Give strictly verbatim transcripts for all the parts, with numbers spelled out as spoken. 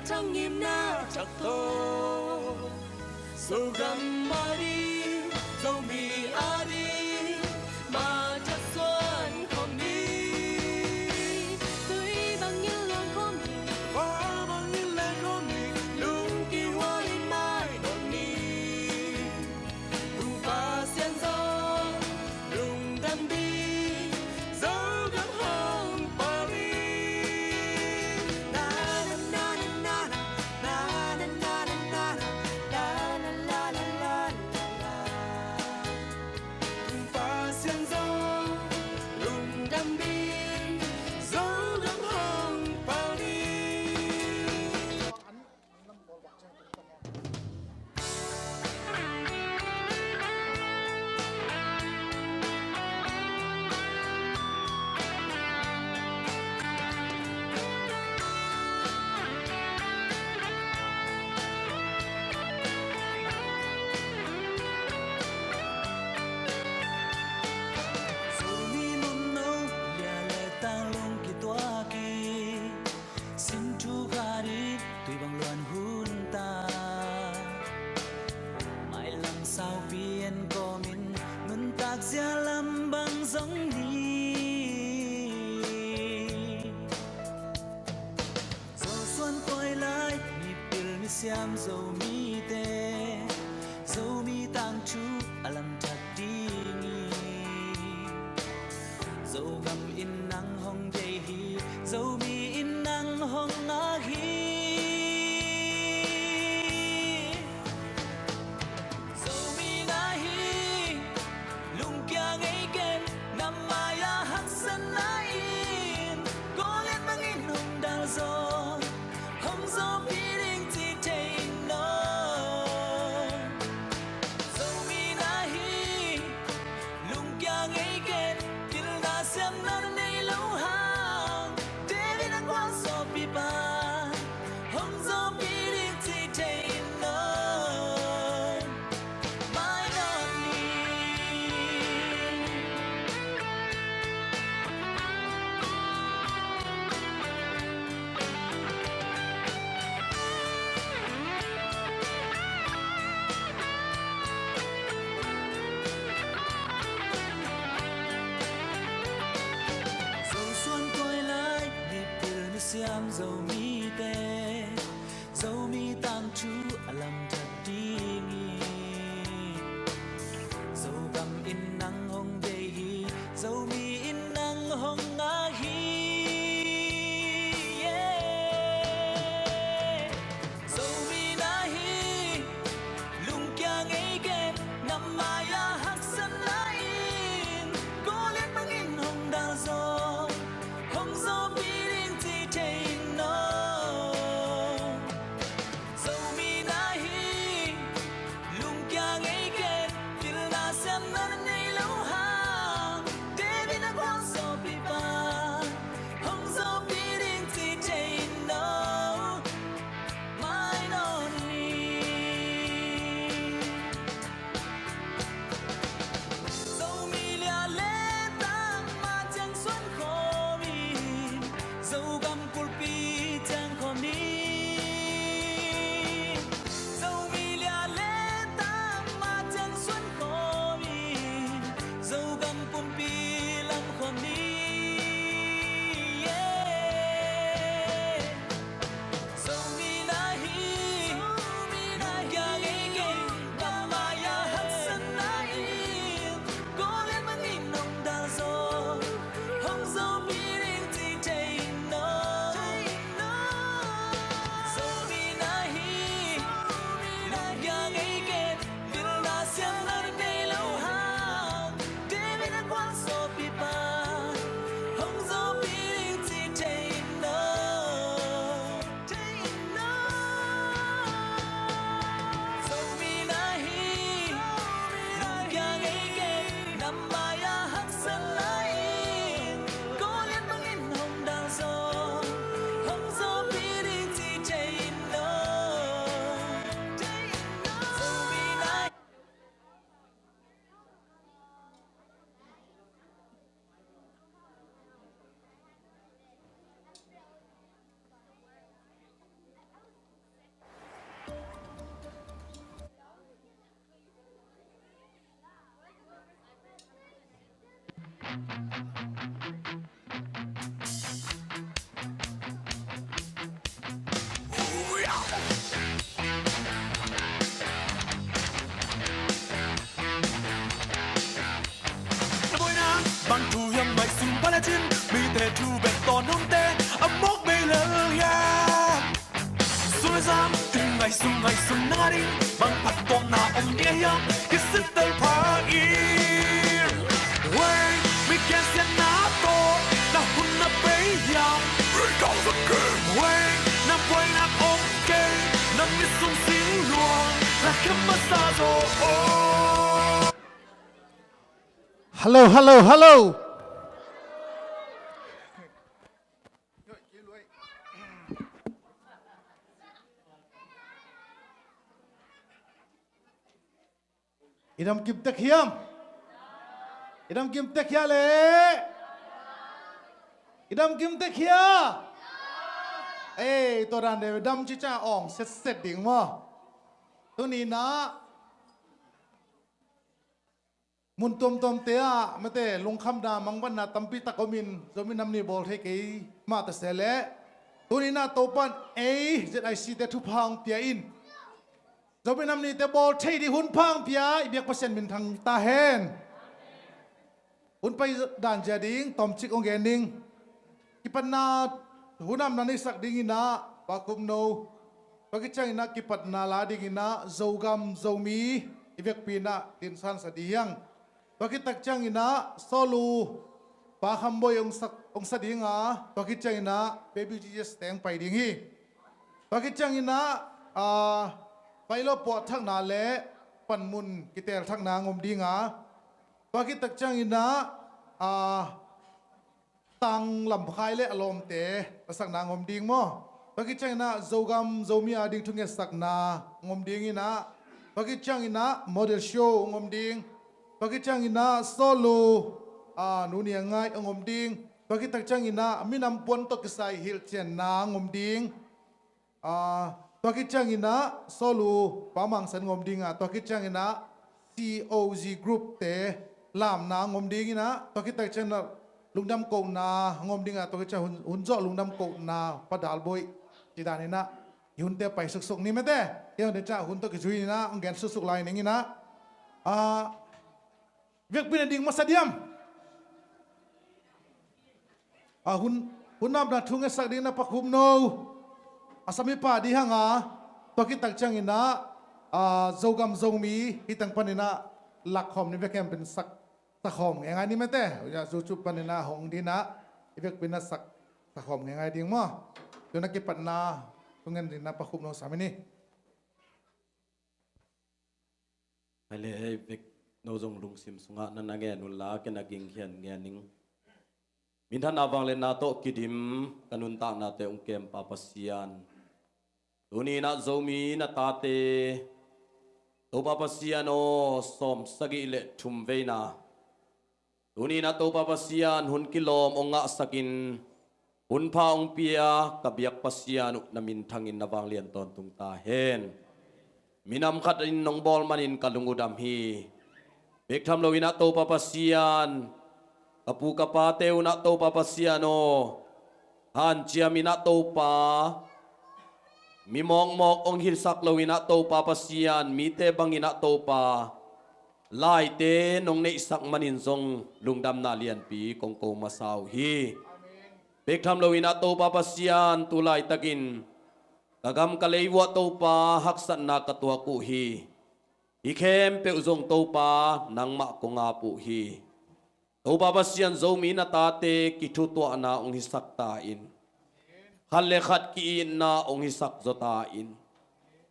Thang ngimna thak tawh Zogam a ding, Zomi a ding, mah thak suan khawm ni. Tui bangin luang khawm ni, khua bangin lai khawm ni, lungkihuai in mai khawm ni. Kong Pasian zong lungdam ding, Zogam hong pau ding. Na, na, na, na, na, na. Kong Pasian zong lungdam ding, Zogam hong pau ding. Zomi nunno lia le tang lung kituak hi. Sin thuk a ding tui bang luang hun ta. Mailam saupi en kawmin nuntak zia lam bang zong ni. Zosuan tawi lai, mipil misiam Zomite, Zomi tangthu a lam thak ding hi. Zogam in nang hong deih hi, Zomi in nang hong ngak hi. Zomi na hi, lungkia ngei ken, na mai-a haksatna in, Goliat bangin hong dal zaw, hong zawhpih ding ci thei in aw. Zomi na hi, lungkia ngei ken, pilna siamna nei lo hang, David a gualzawhpipa, hong zawhpih ding ci thei in aw. Mai nawn ni. Zosuan tawi lai, mipil misiam Zomite, Zomi tangthu a lam thak ding hi. Zogam in nang hong deih hi, Zomi in nang hong ngak hi. Yeah. Zomi na hi, lungkia ngei ken, na mai-a haksatna in, Goliat bangin hong dal zaw, hong zawhpih ding ci thei in aw. Zomi na hi, Sam, tung ngaihsun ngaihsun nading bang phattuamna om ding hiam? Kisit tel pha in. Wei, mi gensiatna tawh na hun na pia hiam? Wei, na buainak om kei, na mit sung sing lua, na khem masa zaw. Hello, hello, hello. I dam kim tek hiam? I dam kim tek hia le? I dam kim tek hia? Ei, tua dan de dam cica awng setset ding maw? Tuni na mun tuamtuamte ah mate lungkhamna mangbanna tampi tak omin Zomi Nam Ni bawl thei kei mah ta se leh, tuni na Topan ei Z I C te thupha hong pia in Zomi Nam Ni te bawl thei ding hun pha hong pia i biak Pasian minthang ta hen. Hun pai dan zia ding tawmcik hong gen ding. Kipatna hun amna neisak dingin ah Pa Khupno, tua khit ciangin ah kipatna la dingin ah Zogam Zomi i vekpi in ah dinsan sa ding hiang. Tua khit tak ciangin ah Sawlu Pa Khamboi hong sa, hong sa ding a, tua khit ciangin ah Baby Jesus te hong pai ding hi. Tua khit ciangin ah, ah, Pailo puah thakna le panmun kitel thakna hong om ding a, tua khit tak ciangin ah, ah, Tang Lam Khai le a lawmte a sakna hong om ding maw? Tua khit ciangin ah Zogam Zomi a ding thungetsakna hong om ding in ah, tua khit ciangin ah model show hong om ding. Tua khit ciangin ah Sawlu, ah, Nu Nia Ngai hong om ding. Tua khit tak ciangin ah minam puan tawh kisai hilhcianna hong om ding. Ah, tua khit ciangin ah Sawlu Pa Mang San hong om ding a, tua khit ciangin ah C O Z group te lamna hong om ding in ah, tua khit tak ciangin ah lungdam kohna hong om ding a, tua khit ciang hun, hun zawh lungdam kohna Pa Dal Boih ci dan in ah i hunte pai suksuk ni mate. Hi hunte ciah hun tawh kizui in ah hong gen suksuk lai ning in ah, ah, vekpi na ding masa diam? Ah, hun, hun amna thu ngetsak ding na Pa Khupno a samipa ding hang a, tua khit tak ciangin ah, ah, Zogam Zomi hi teng panin ah lakkhawm ni vek hem pen sak, sakhawm ngeingai ni mate. Uya zu cu panin ah hong ding ah i vekpi in ah sak, sakhawm ngeingai ding maw? Tuna kipatna thu ngen ding na Pa Khupno sami ni. Hai le hei vek no zong lungsim sungah na na ngen un la, ken a ging hian ngen ning. Minthanna vangliatna tawh kidim ka nuntaknate ung kem Pa Pasian. Tuni in ah Zomi na tate Topa Pasian aw, sawm sagih le thum veina Tuni in ah Topa Pasian hun kilawm ong ngahsakin hun pha ong pia ka biak Pasian uh na minthangin na vanglian tawntung ta hen. Minam khat in nong bawl manin ka lung uh dam hi. Bek tham loin ah Topa Pasian, ka pu ka pate un ah Topa Pasian aw, hanciam in ah Topa, mi mawkmawk ong hilhsak loin ah Topa Pasian, mite bangin ah Topa, laite nong neihsak manin zong lungdamna lianpi kong ko masa uh hi. Bek tham loin ah Topa Pasian, tu laitakin ka gam ka lei vuah Topa haksatna ka tuak uh hi. Hi khempeuh zong Topa nangmah kong ap uh hi. Topa Pasian, Zomi na tate kithutuahna ong hisak ta in, khat le khat ki-itna ong hisak zaw ta in,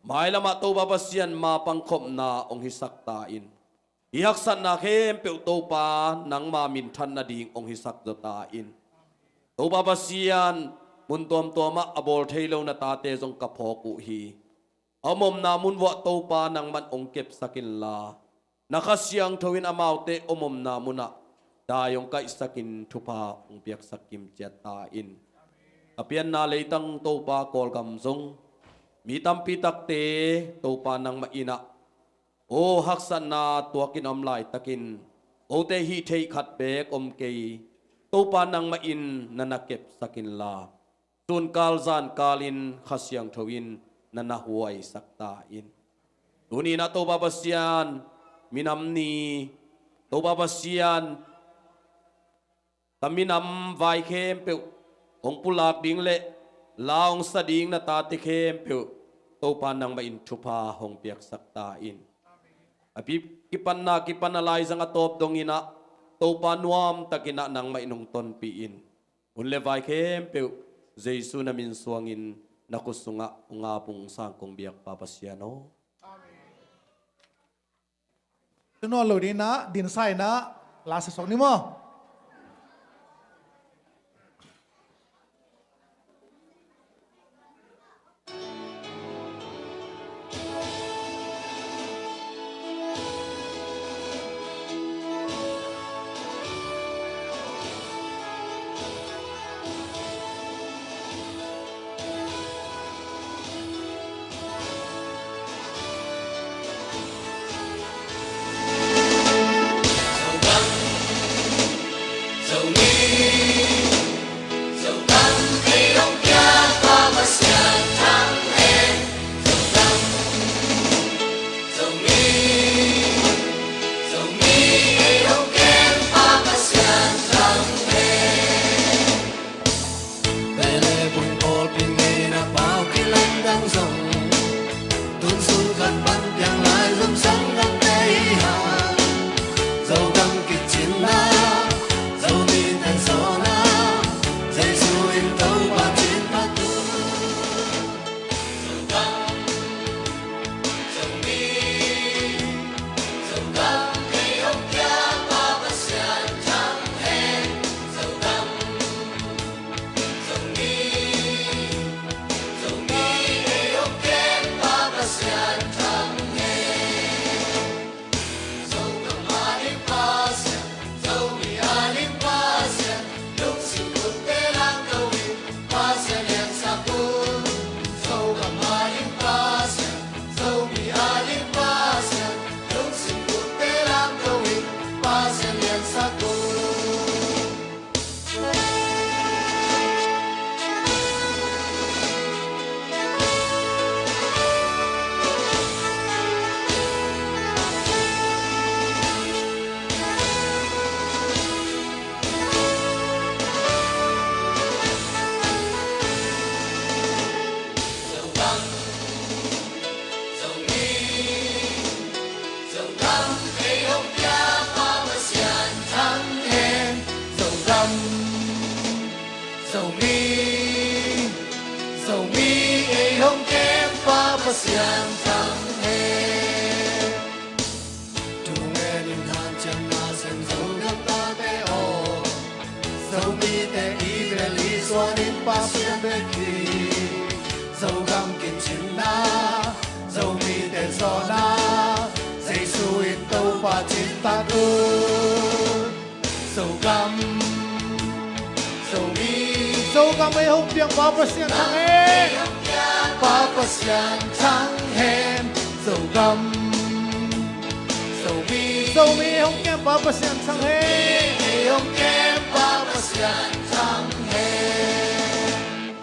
mailamah Topa Pasian ma pangkhopna ong hisak ta in, hi haksatna khempeuh Topa nangma minthan nading ong hisak zaw ta in. Topa Pasian, mun tuamtuamah a bawl thei lo na tate zong ka phawk uh hi. A omomna mun vuah Topa nangman ong kepsak inla, na Kha Siangtho in amaute omomna munah dai ong kaihsakin thupha ong piaksak kimciat ta in. Ka pianna leitang Topa Kawlgam zong mi tampi takte Topa nangmah in ah, aw haksatna tuakin om laitakin kote hih theih khat beek om kei, Topa nangmah in na na kepsak inla, sunkal zankal in Kha Siangtho in na na huaisak ta in. Tuni in ah Topa Pasian, minam ni, Topa Pasian, ka minam vai khempeuh hong pulak ding le la hong sa ding na tate khempeuh Topa nangmah in thupha hong piaksak ta in. A pi-, kipanna kipan a laizang a tawp dongin ah Topa nuamtakin ah nangmah in hong tonpih in. Hun le vai khempeuh Jesu na min suangin na khut sungah hong ap ung, sang kong biak Pa Pasian aw. Tun nawn lo ding in ah, din sa in ah, la sa suak ni maw. Pele pun pawlpi ngeina pau kilamdang zong, tun sung khat pan piang lai zong Zogam te hi hang. Zogam kicinna, Zomite zawhna, Jesu in Topa cin phat un. Zogam ei hong pia Pa Pasian thang hen. Zogam, Zomi, Zomi ei hong kem Pa Pasian thang hen. Tungen in hanciamna sem Zogam tate aw. Zomite i bel i suan in Pasian bek hi. Zogam kicinna, Zomite zawhna, Jesu in Topa cin phat un. Zogam, Zomi, Zogam ei hong piang Pa Pasian thang hen. Pa Pasian thang hen. Zogam, Zomi, Zomi ei hong kem Pa Pasian thang hen. Ei hong kem Pa Pasian thang hen.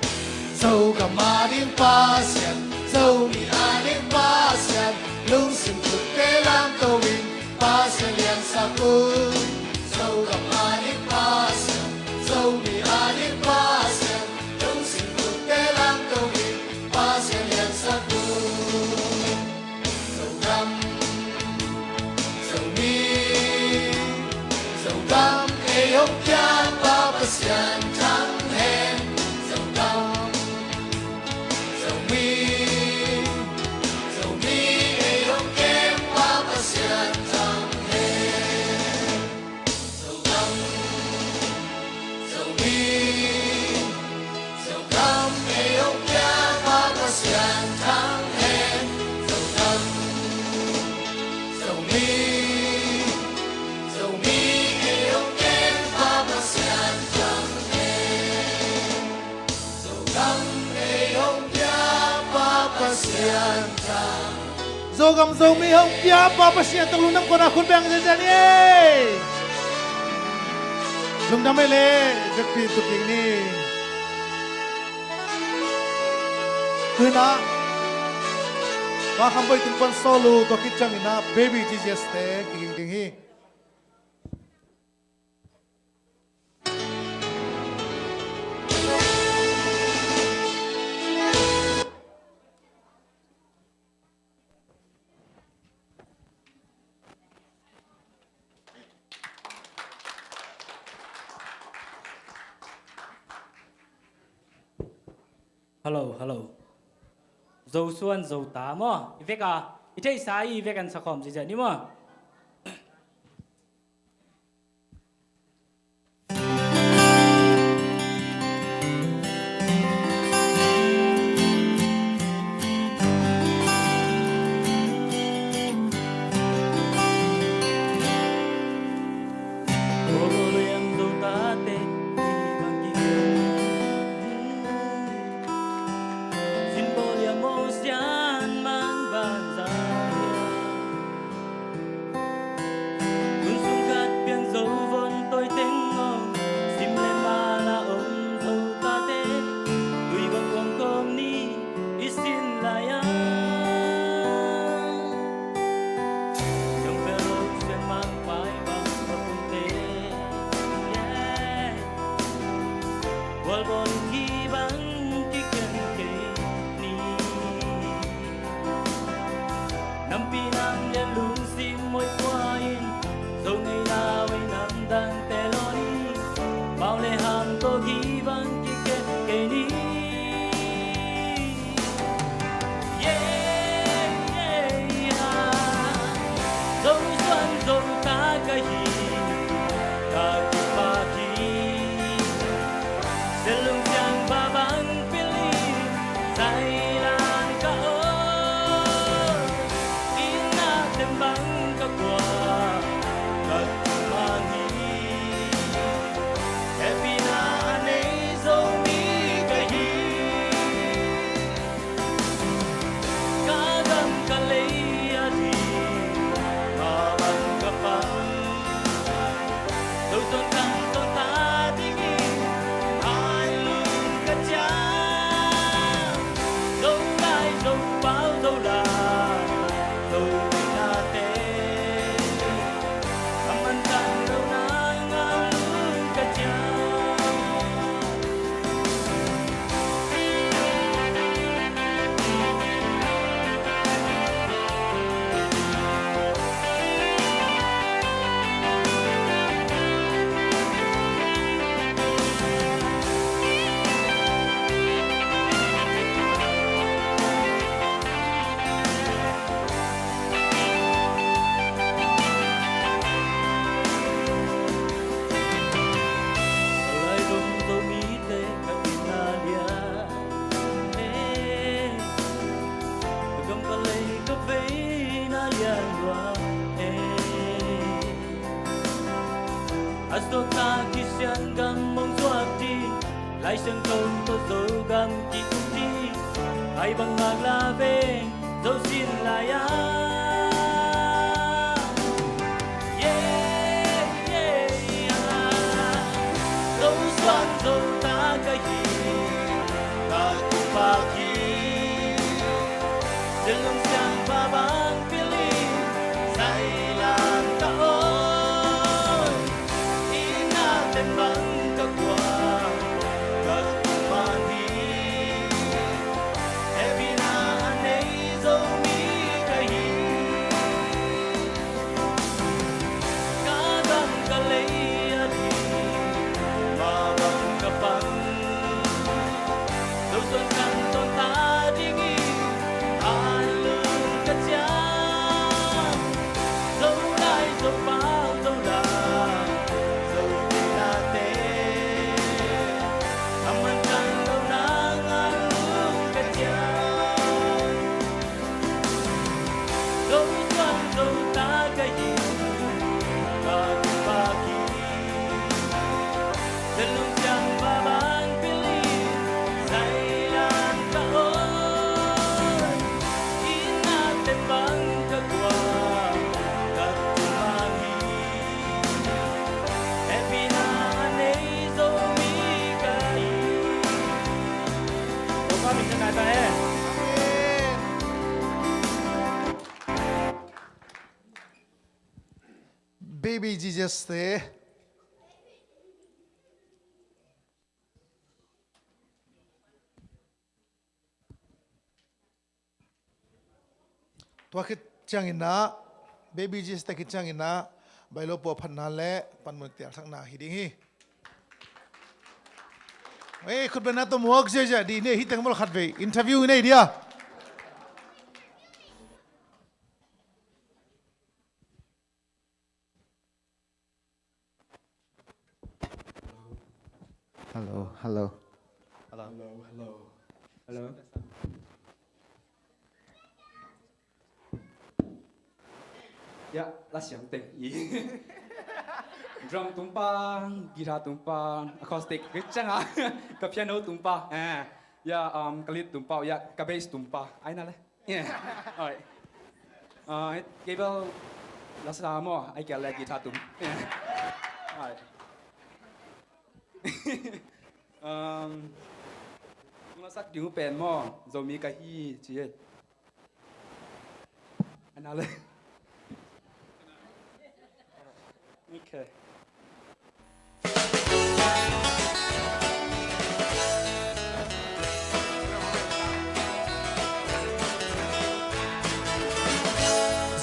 Zogam a ding Pasian, Zomi a ding Pasian, lungsim tutte lamto in Pasian liansak un. Zogam a ding Pasian, Zomi a ding Pasian, lungsim tutte lamto in Pasian liansak un. Zogam, Zomi, Zogam ei hong pia Pa Pasian thang hen. Zogam, Zomi, Zomi ei hong kem Pa Pasian thang hen. Zogam, Zomi, Zogam ei hong pia Pa Pasian thang hen. Zogam, Zomi, Zomi ei hong kem Pa Pasian thang hen. Zogam ei hong pia Pa Pasian thang. Zogam Zomi hong pia Pa Pasian tawh lungdam kawna khut beng ziahziah ni ei. Lungdam ei le, zakpi tuking ni. Tuna Pa Kham Bawi tung pan sawl uh, tua khit ciangin ah Baby Jesus te kiging ding hi. Hello, hello. Zo suan zo ta maw? I vek a, i theihsa i vek an sakhawm ziahziah ni maw? Hun sung khat piang zo vun tawi teng aw, sim le mala om zo tate, tui bang kuang kawm ni i sin lai-a. Siang pel lo sian mang pai bang va pumte, yeah. Bualbawl hi bang kikhen kei ni. Nampi nam lian lungsim hoih kua in, zo ngei nau ei nam dangte lawn hi. Mau le ham tawh hi bang kikhen kei ni. Yeah, yeah, yeah. Zo suan zo ta ka hi, ka kipak hi. Zel lung siang va bang pilin, zai lang ka aw. Inn ah tem bang ka kua, ka kum mang hi. Hehpihna a nei Zomi ka hi. Ka gam ka lei a ding, mah bang ka pang. Zo suan kan suan ta dingin, ai lung ka ciam. Zo lai, Zo pau, Zo lam, Zo nate, a man tan lo nang a lung ka ciam. Lai dong Zomite ka inn a lian, eh, ka gam ka lei ka veina lian lua, eh. A suakta Khristian gam hong zuak ding, Lai Siangtho tawh Zogam ki-um ding, ai bang ngak la veng Zo sin lai-a. Yeah, yeah, yeah. Zo suan zo ta ka hi, ka kipak hi. Zel lung siang va bang pilin, zai lang ka aw. Inn ah tem bang ka kua, ka kum mang hi. Hehpihna a nei Zomi ka hi. Ka gam ka lei a ding, mah bang ka pang. Zo suan kan suan ta dingin, ai lung ka ciam. Zo lai, Zo pau, Zo lam, Zo nate, a man tan lo nang a lung ka ciam. Zo suan zo ta ka hi, ka kipak hi. Zel lung siang va bang pilin, zai lang ka aw. Inn ah tem bang ka kua, ka kum mang hi. Hehpihna a nei Zomi ka hi. Topa min thang ngai ta hen. Baby Jesus te. Tua khit ciangin ah, Baby Jesus te khit ciangin ah, bailo pua phatna le panmun tial thakna hi ding hi. Ei, khutbetna tawh muak ziahziah dih ni, hih teng maw, khatvei interview i nei dia. Hello, hello. Hello. Hello, hello. Hello. Ya, la siam teng i. Drum tumpa, guitar tumpa, acoustic, ka ciang a, ka piano tumpa, eh, ya, um, ka lead tumpa, ya, ka bass tumpa. Ai na le. Yeah. Alright. Uh, kei bel la sa maw, ai kia le guitar tum. Yeah. Alright. Um, la sak ding uh pen maw, Zomi ka hi ci e. Anale. Okay.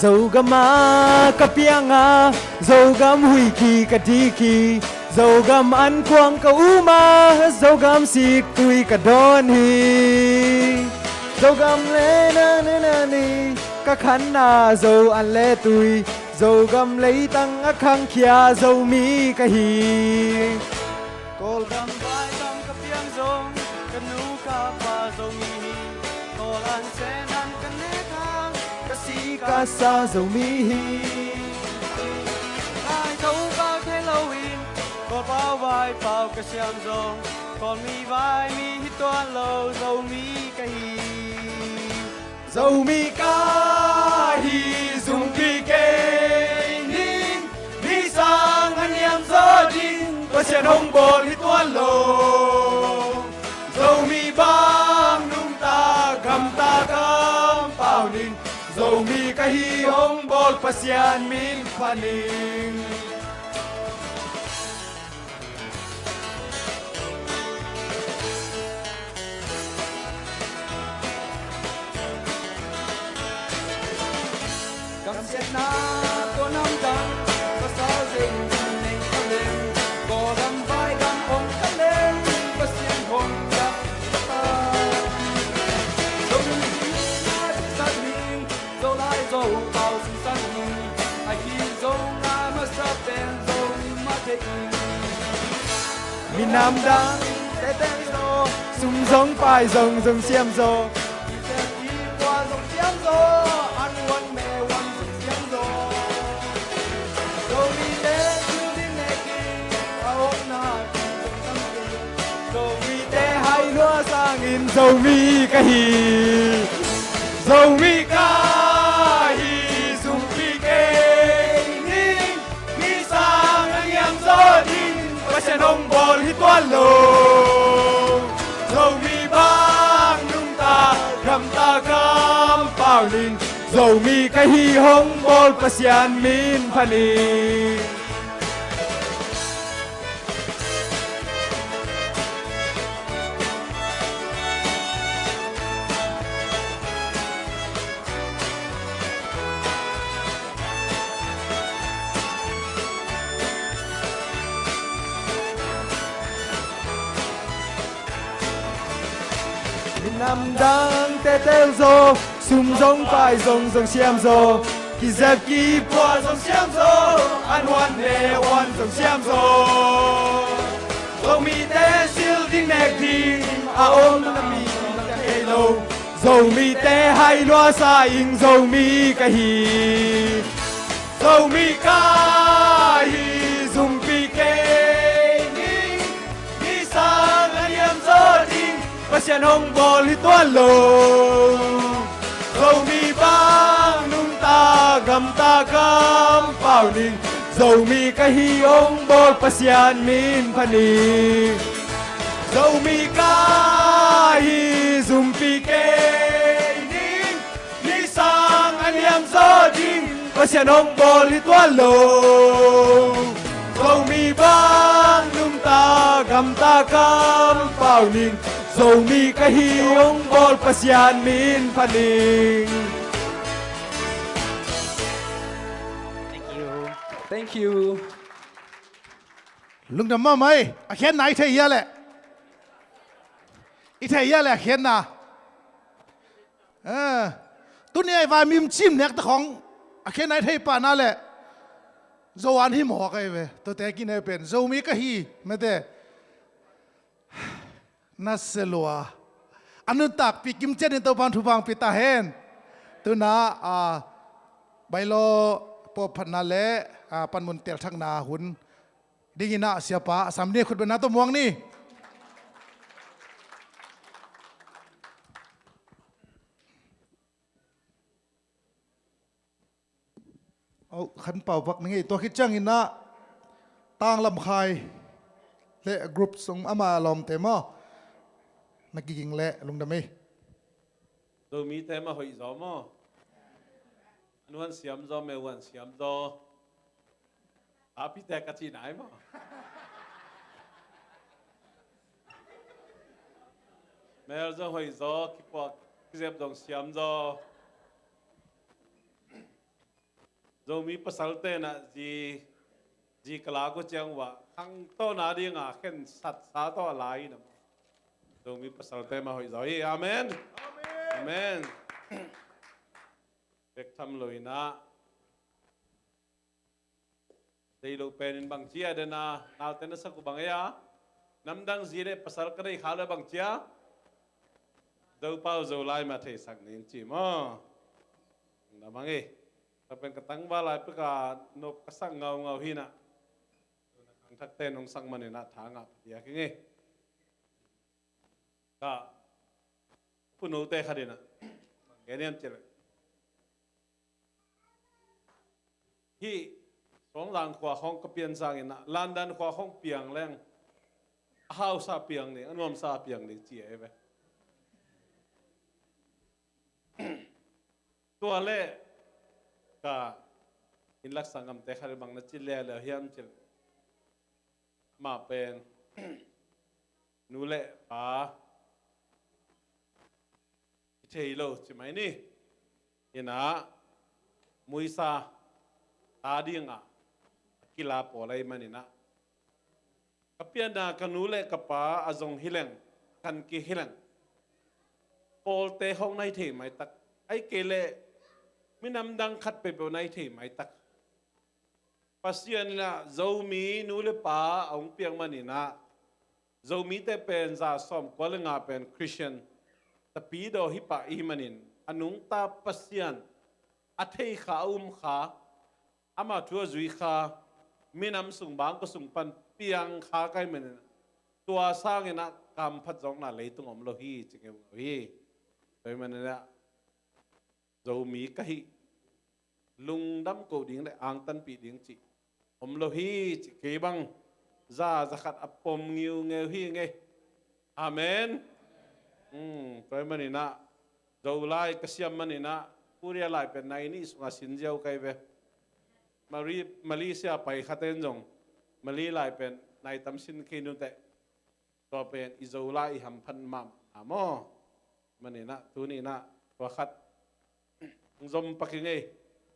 Zogam ah ka piang a, Zogam huih khi ka dik hi. Zogam an kuang ka um a, Zogam sik tui ka dawn hi. Zogam le na na na ni, ka khanna Zo an le tui, Zogam leitang a khangkhia Zomi ka hi. Kawlgam vaigam ka piang zong, ka nu ka pa Zomi hi. Kawl an sen an ka nek hang, ka si ka sa Zomi hi. Lai Zo vak thei lo in, Kawl pau vai pau ka siam zong, Kawl mi vai mi hi tuan lo Zomi ka hi. Zomi ka hi, zumpi kei ning, mi sang a niam zaw ding, Pasian hong bawl hi tuan lo. Zomi bang nungta gamta kampau ning, Zomi ka hi hong bawl Pasian min pha ning. Gamsiatna tua namdang pasal zeng neng ka leng, Kawlgam vaigam om ka leng, Pasian hong ka ta. Zong hi na diksak ning, Zolai Zopau singsang ning, a hi zong a masa pen Zomah te ing. Minam dang tete zaw, sum zong pai zong zong siam zaw. Ite i kua zong siam zaw, an wan me wan zong siam zaw. Zomite thil ding nek ding a omna ding zong tam ding. Zomite hai lua sangin Zomi ka hi. Zomi ka hi, zumpi kei ning. Mi sang a niam zaw ding, Pasian hong bawl hi tuan lo. Zomi bang nungta gamta kampau ning, Zomi ka hi hong bawl Pasian min pha ning. Minam dang tetel zaw, sum zong pai zong zong siam zaw, kizep kipua zong siam zaw, an wan ne wan zong siam zaw. Zomite sil ding nek ding a om na mi na kei lo. Zomite hai lua sa ing, Zomi ka hi. Zomi ka hi, zumpi kei ning. Mi sang a niam zaw ding, Pasian hong bawl hi tuan lo. Zomi bang nungta gamta kampau ning, Zomi ka hi hong bawl Pasian min pha ning. Zomi ka hi, zumpi kei ning. Mi sang a niam zaw ding, Pasian hong bawl hi tuan lo. Zomi bang nungta gamta kampau ning, Zomi ka hi hong bawl Pasian min pha ning. Thank you. Thank you. Lungdam mahmah ei, a khiat nai thei hia leh. I thei ia le a khenna. Tuni ai vai mim cim nek ta khong a khenna i thei pahna le Zo an hi mawk ai ve. Tua te kinai pen Zomi ka hi mete. Na se lua. A nuntakpih kimcianin Topan thupha hong pia ta hen. Tuna a bailo pawlphatna le a panmun telthakna hun dingin ah siapa a sam ni khutbetna tawh muang ni. Oh, khan pau pak ni ngei. Tua khit ciangin ah Tang Lam Khai le group sung ama lawmte maw? Na kiging le lungdam ei. Zomite mah hoih zaw maw? A nuan siam zaw, meuan siam zaw. Apite ka cih nai maw? Mel zong hoih zaw, kipuak kizep zong siam zaw. Zomi pasal tenah zi, zi ka lak uh ciang uh ah khangtawna dinga khensatsa tawh a lai in a maw? Zomi pasalte mah hoih zaw hi. Amen. Amen. Bek tham lo inah. Dei lo penin bang cia dena naute na sak uh bang ei a? Namdang zi le pasal ka dei kha lo bang cia? Zopau Zolai mah theisak ning ci maw? Na mang ei. Ka pen ka tangval lai peka nop ka sak ngaungau hinah. Khangthakte nong sak maninah tha ngah pia keng ei. Ka punote khat inah. Ngen hiam cileh. Hih Songzang khua khawng ka pian sanginah London khua khawng piang leng a hausa piang ding, a nuamsa piang ding ci ei ve. Tua le ka inn laksa ngamte khat bang na ci leuleu hiam cih leh amah pen nu le pa i thei lo ci mai ni. Inah muisa ta dingah a kila pawl ahi maninah ka pianna ka nu le ka pa a zong hileng, kan ki hileng pawlte hong nai thei maitak. Ai kei leh minam dang khat peuhpeuh nai thei maitak. Pasian inah Zomi nu le pa a hong piak maninah Zomite pen za sawmkua le nga pen Christian tapidaw hi pah ihi manin a nungta Pasian a thei kha a um kha ama thu a zui kha minam sung bangkua sung pan piang kha kai manin tua sangin ah kamphat zawkna leitung om lo hi ci ngeungeu hi. Tua hi manin ah Zomi ka hih lungdam ko ding le angtanpih ding cih om lo hi cih kei bang za zakhat a pom ngiungeu hi ngei. Amen. Tua hi maninah Zolai ka siam maninah Korea lai pen nai nih sungah sin ziau kai ve. Mali, Malaysia pai khaten zong Mali lai pen nai tam sin kei nuteh. Tua pen i Zolai i hamphat mahmah maw? Maninah tuninah tua khat hong zom pak hi ngei.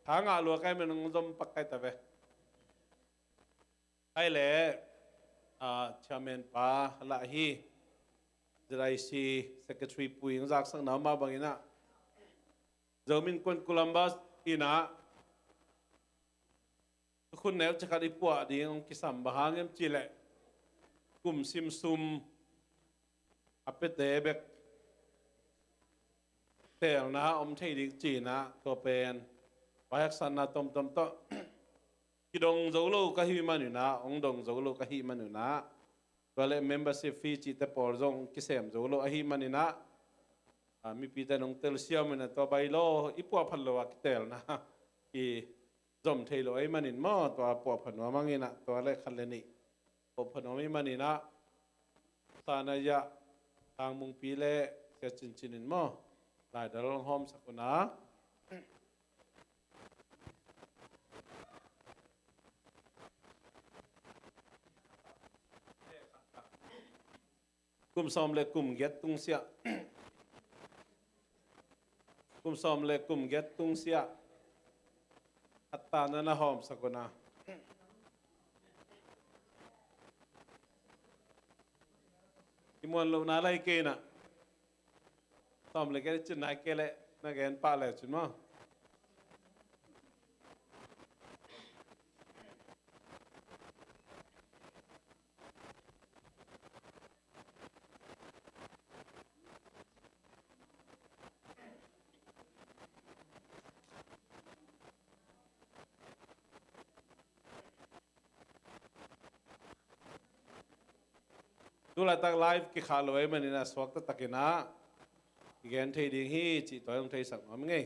Tha ngah lua kai men hong zom pak kai ta ve. Ai le chairman pa lah hi. Z I C secretary pui hong zaksakna mah banginah Zomi Innkuan Columbus inah thukhun neu cikhat i puah ding hong kisam bang hang hiam cih leh kum simsum a piate bek teelna om thei ding cinah tua pen vai haksatna tomtom tawh kidong zo lo ka hi maninah hong dong zo lo ka hi maninah tua le membership fee cihte pawl zong kisem zo lo ahi maninah mipite nong telsiam inah tua bailo i puahphat lo a kiteelna i zom thei lo ahi manin maw tua puahphat nuam hanginah tua le khat le nih puahphat nuam ahi maninah sana yah Thang Mungpi le Sia Cincin in maw laidal hong hawmsak unah kum sawm le kum giat tungsiah kum sawm le kum giat tungsiah a tana na hawmsak unah i muan lohna lai keinah Tawm le kei le cin nai kei le na gen pah le cin maw. Tu laitak live kikhah lo ahih manin a suak taktakin ah i gen thei ding hi cih tua hong theisak nuam ing ei.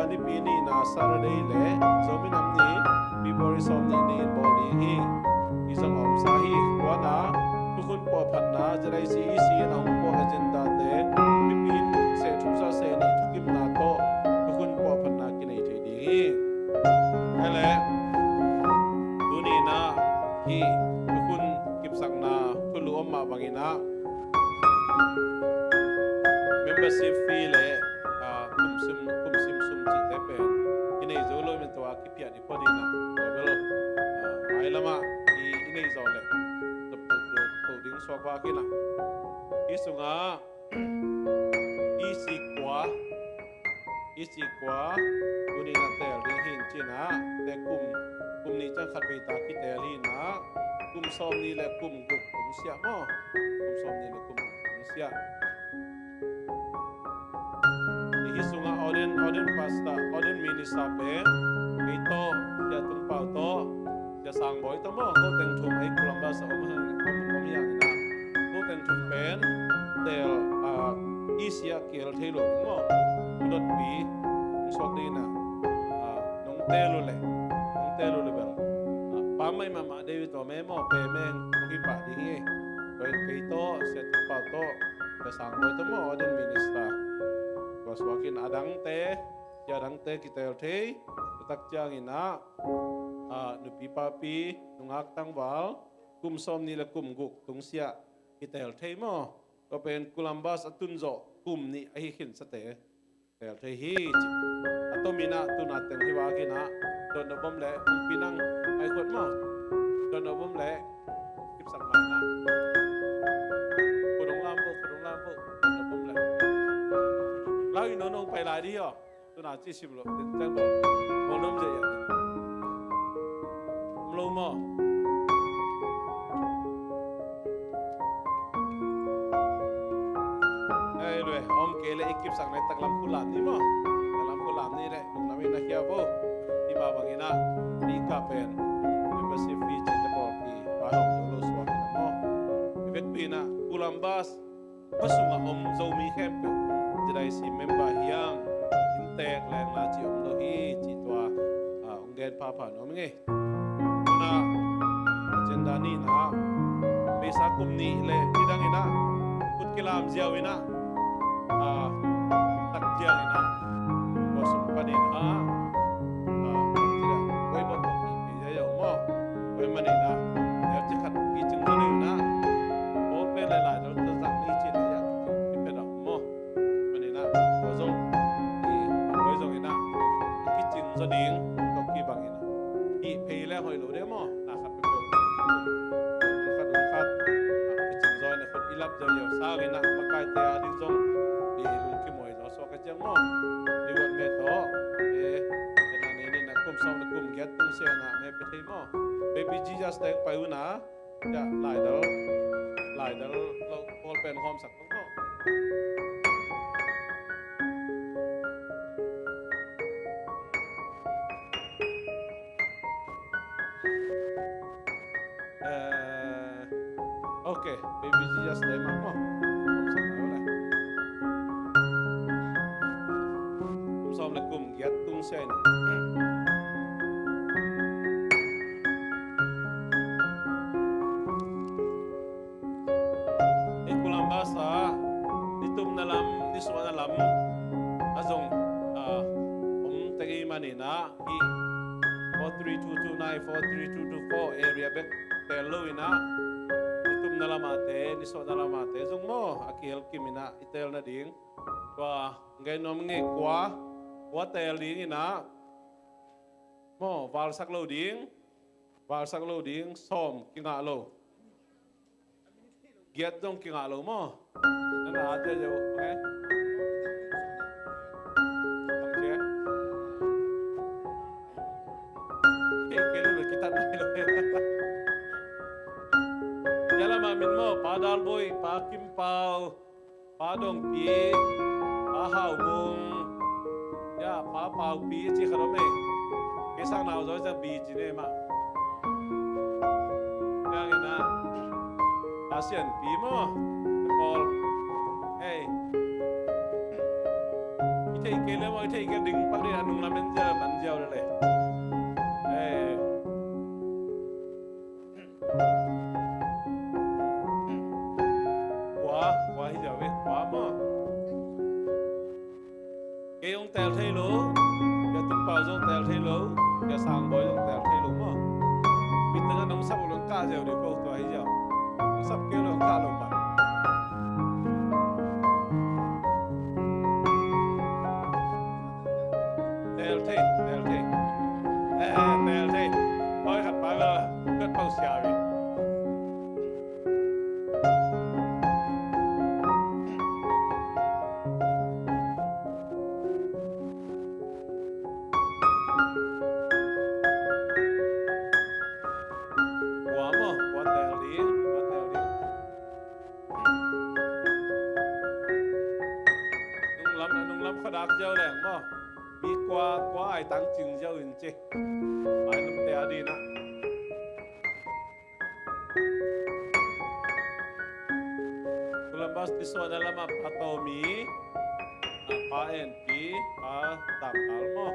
Nipi nihna Saturday le Zomi Nam Ni, February sawm nih ni-in bawl ding hi. Hih zong a omsa hi. Tua in ah thukhun pawlphatna Z I C E C in a hong puak agenda-te, Philippine seh thum za seh nih thukimna tawh thukhun pawlphatna kinei thei ding hi. Hi leh tuni in ah hih thukhun kipsakna thulu om mah bangin ah membership fee le, ah, kum sim, kum sim sum cihte pen kinei zo lo, men tua kiphiat i phot in ah, tua bel, ah, mailam ah i, i nei zawh leh tuk tuk tuk tuk ding suak vak in ah. Hih sungah E C kua, E C kua tuni in ah teel ding hi in ci in ah, te kum, kum nih ciang khat vei ta kiteel hi in ah, kum sawm nih le kum guk tung siah maw? Kum sawm nih le kum guk tung siah. Hih sungah ordain, ordain pastor, ordain minister pen kei tawh, Sia Tung Pau tawh, Sia Sang Bawi tawh maw, ko teng thum ei Columbus a om hi, om, om hi hang in ah, ko teng thum pen teel, ah, E C ah kihel thei lo ding maw? Dotpi hong suak ding in ah, ah, nong teel uh leh, nong teel uh leh bel, ah, pammaih mahmah David Tome maw, payment hong hi pah ding hi. Kei, kei tawh, Sia Tung Pau tawh, Sia Sang Bawi tawh maw, ordain minister. Tua suak in a dangte, sia dangte kiteel thei. Tua tak ciangin ah, ah, nupi papi, nungak tangval, kum sawm nih le kum guk tung siah kiteel thei maw? Tua pen Columbus a tun zawh kum nih ahi khinsate teel thei hi ci. A tom in ah tuna teng hi vak in ah, dotna bom leh kumpi nang ai khuat maw? Dotna bom leh kipsak mai in ah, khut hong lam vo, khut hong lam vo. Dotna bom leh lau in nong pai lai ding hi aw. Tuna ci sim lo, tin ciang lo. Maw, lom zia ya. Om lo maw? Ei, lue, om kei leh i kipsak nai, taklam khu lam ni maw? Taklam khu lam ni leh lunglam in na khia vo. Hih mah bangin ah, hih ka pen membership fee cihte pawlpi, vai hong zo lo suak in ah maw? I vekpi in ah Columbus khua sungah om Zomi khempeuh, Z I C member hi hang, inntek leng la ci om lo hi, ci tua, ah, hong gen phapha nuam ing ei. Tuna agenda nihna, beisa kum nih le nidang in ah khut kilam ziau in ah, ah, tak ziau in ah, tua sung panin ah, ah, ci leh, koi bawk kong hih pih ziau maw? Koi manin ah, tua ci khat kicing zaw ding in ah, bawlpen le laidal tawh zang ni ci leh, ah, kicing pih phet ah maw? Manin ah, tua zong, i, koi zong in ah, kicing zaw ding, tua kibang in ah, i phei le hoih lo ding maw? Na khat peuhpeuh, khat, khat, ah, kicing zaw in ah, khut i lap ziauziau sang in ah, makaite a ding zong, i, lungkim huai zaw suak ka ciang maw? Reward me tawh, e, e, na nei ni na kum sawm le kum giat tung siah na me pe thei maw? Baby Jesus teng pai uh na, ya, laidal, laidal lo, bawlpen hawmsak tawh maw? Eh, ok, baby Jesus te mah maw. Kum sawm le kum giat tung sia in. Ei Columbus ah, nitumna lam, nisuahna lam a zong, ah, om teng i hih manin ah, hih four three two two nine, four three two two four area bek teel lo in ah, nitumna lam ahte, nisuahna lam ahte zong maw, a kihel kim in ah i teel nading. Tua gen nuam ing ei, kua, kua teel ding in ah maw, valsak lo ding, valsak lo ding, sawm kingah lo. Giat zong kingah lo maw? Nan a ate jo, okay? Okay. Kei, kei lo lo kitat mai lo. Nia lam a min maw, Pa Dalboi, Pa Kim Pau, Pa Dongpi, Pa Hau Mung, ya, Pa Pau Pi ci khat om ei. Kei sang nau zaw ciang Pi ci nei mah. Ciangin ah, Pa Sian Pi maw, Paul. Ei. Thei kei le maw, thei kei ding pak ding a, nung lam en ziau, man ziau le le. Eh. Kua, kua hi ziau ve, kua maw. Kei zong teel thei lo, kei Tung Pau zong teel thei lo, kei Sang Bawi zong teel thei lo maw. Midang a nong sap lo kah ziau ding ko, tua hi ziau. Nong sap kei lo kah lo pan. Teel thei, teel thei. Eh, teel thei. Bawi khat pa bel, khat pau sia ve. Kua maw, kua teel ding, kua teel ding. Nunglam, nunglam khuadak ziau leng maw. Mi kua, kua ai tang cing ziau in ci. Mai lamte a ding ah. Columbus Tisuan a lamah Pa Tawmi, a Pa En Pi, Pa Dap Kal maw.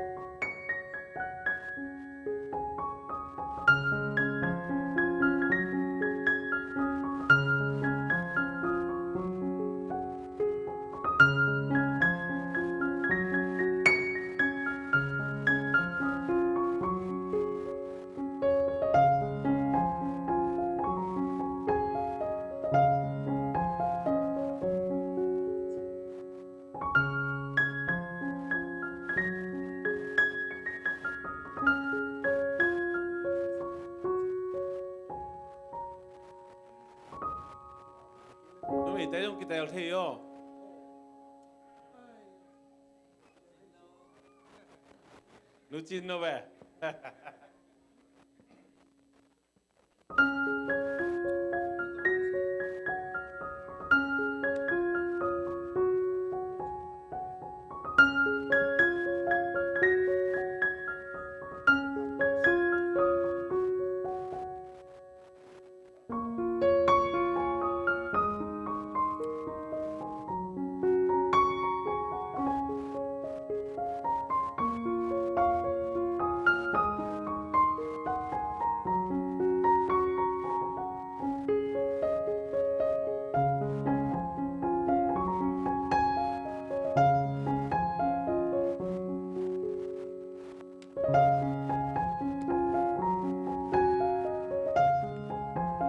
Numeite zong kiteel thei aw. Nu Cin no ve.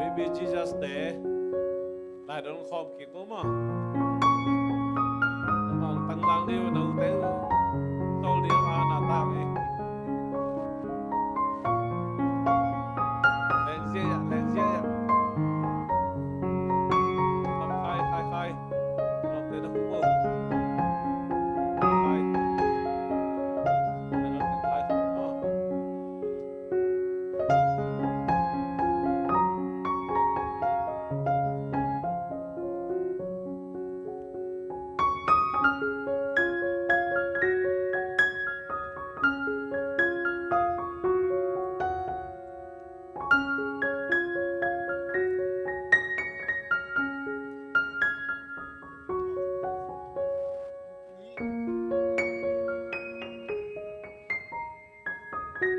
Baby Jesus te lai dong khawm kik uh maw. Nang tang lang ding uh, nang teng uh. Tol ding uh, a na tang hi. Leng zia ya, leng zia ya. Khai, khai, khai.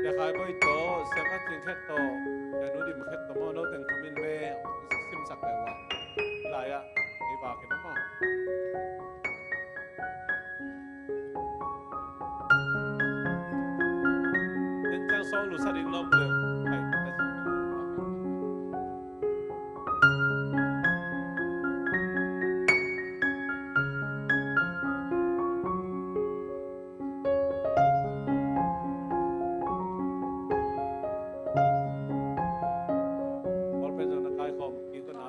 Sia Khai Bawi tawh, Sia Ngat Cing Khet tawh, Sia Nu Dim Khet tawh maw, no teng comment me simsak le uh a. Lai ah ei vak in maw. Nen ciang sawng lusa ding lawm le. Hai. Bawlpen zong na kaikhawm kik un a.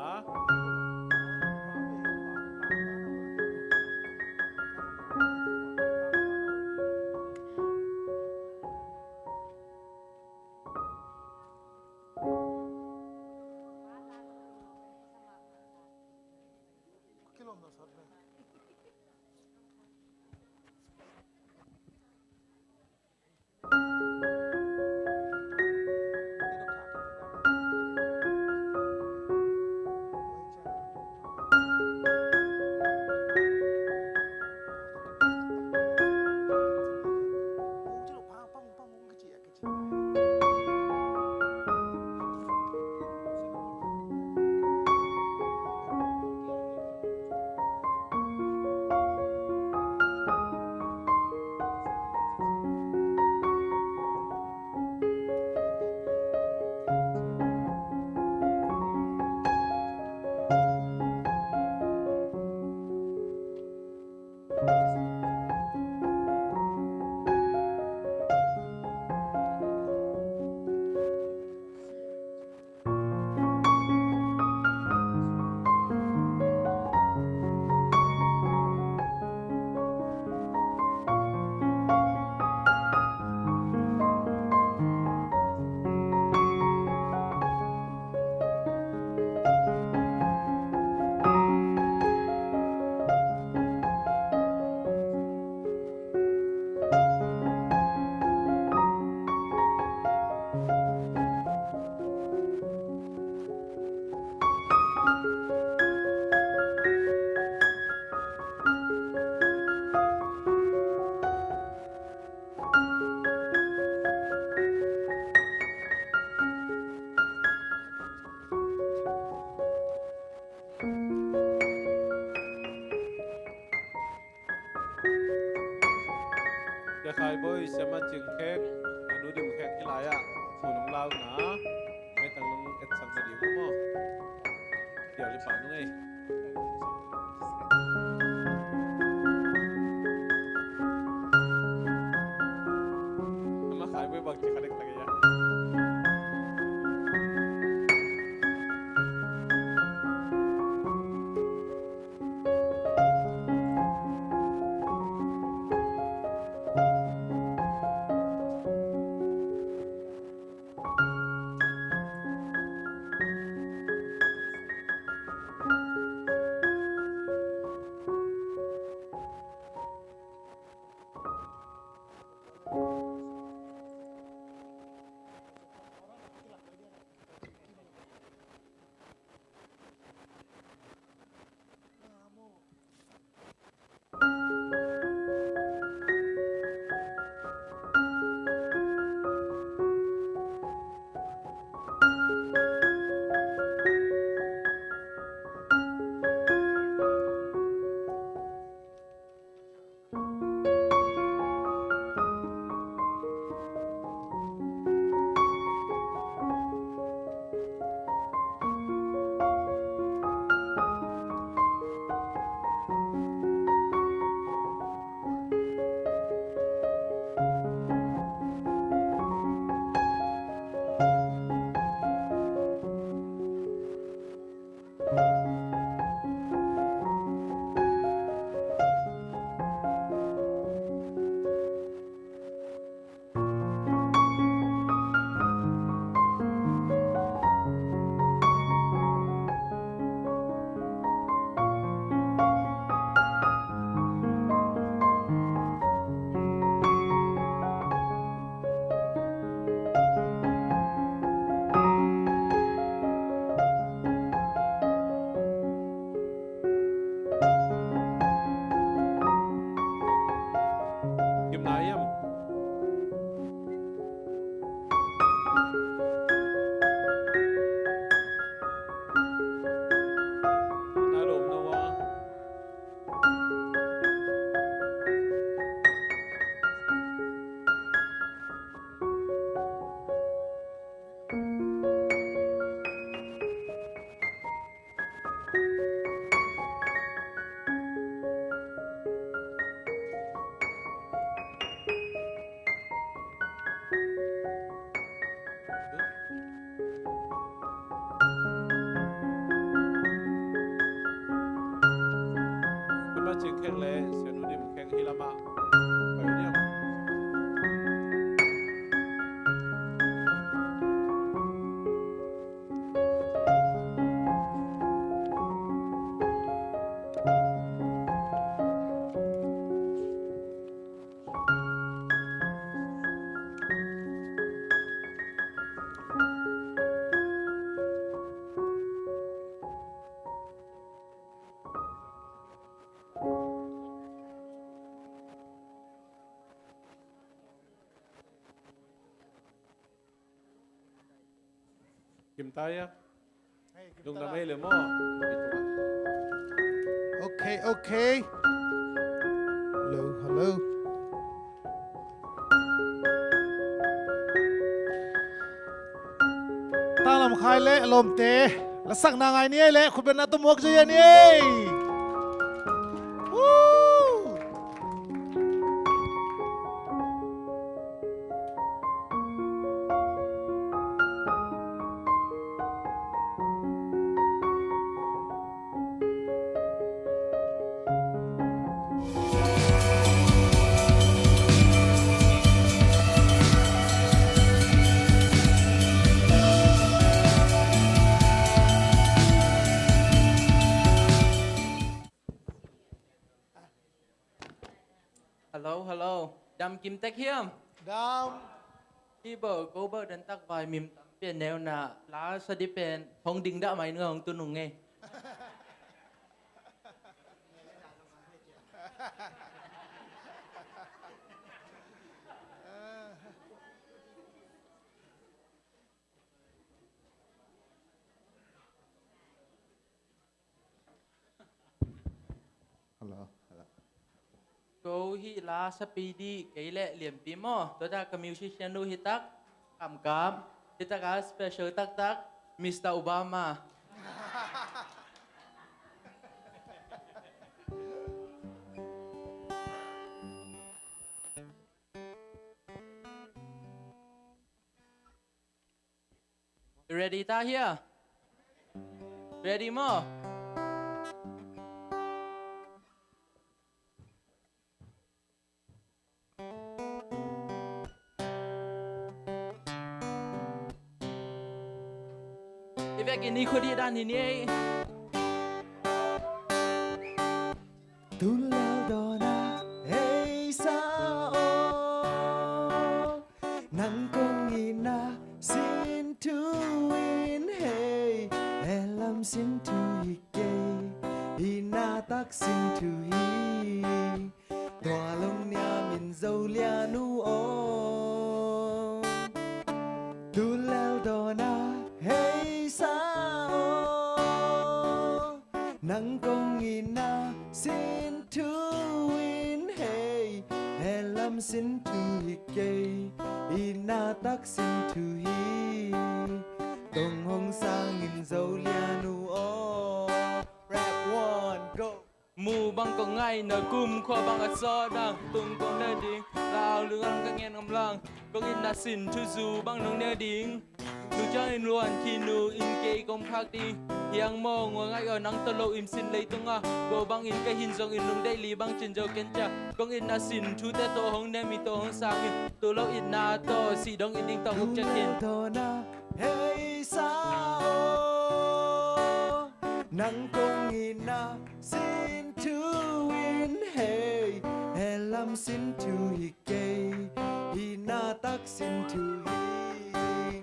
Siama Cing Khek, a nu Dim Khek hi lai ah, thu nong lau na, mei tang nong etsak na ding maw? Piau li pa nung ei. Ama khai mei bak ci kha dek tak ei a. Kim na hiam? Na lawm na ua. Ka Cing Khek le Sianu Dim Khek hi lamah pai uh diam? Kim ta ia. Lungdam ei le maw. Okay, okay. Hello, hello. Tanglam Khai le a lawmte, lasakna ngai ni ei le khutbetna tawh muak zui a ni ei. Woo! Hello, hello. Dam kim tek hiam? Dam. Hi bo, ko bo dan tak vai mim tam pian neu na la sa di pen hong ding dah mai nung hong tu nung ngei. Hello, hello. Ko hih la sapi dih kei leh Lianpi maw. Tua tak ka musician uh hih tak Kamkam. Hih tak a special taktak Mister Obama. Ready ta hia? Ready maw? I vekin i khut i dan hi ni ei. Tun lel dawn a hei sa aw, nang kong itna sin thu in hei, hehlam sin thu hi kei, itna tak sin thu hi, tua lungniam in Zolian uh aw. Tun lel dawn a hei sa aw, nang kong itna sin thu in hei, hehlam sin thu hi kei, itna tak sin thu hi, tong hong sang in Zolian uh aw. Rap one, go. Mu bang kong ngaihna, kumkhua bang a sawt bang, tung kong leh ding, lau lungam ka ngen ngam lang, kong itna sin thu zu bang nong neu ding. Nu ciang in luan khin uh in kei kong khak ding. Hiang maw ngua ngaih aw, nang tawh lo in sin leitung a, ko bang in ka hin zong in lungdeih li bang cin zo ken cia. Kong itna sin thute tawh hong nem, i tawh hong sang in, tu lo itna tawh si dong in ding tawh huk ciang khin. Dawn a hei sa aw, nang kong itna sin thu in hei, hehlam sin thu hi kei, itna tak sin thu hi,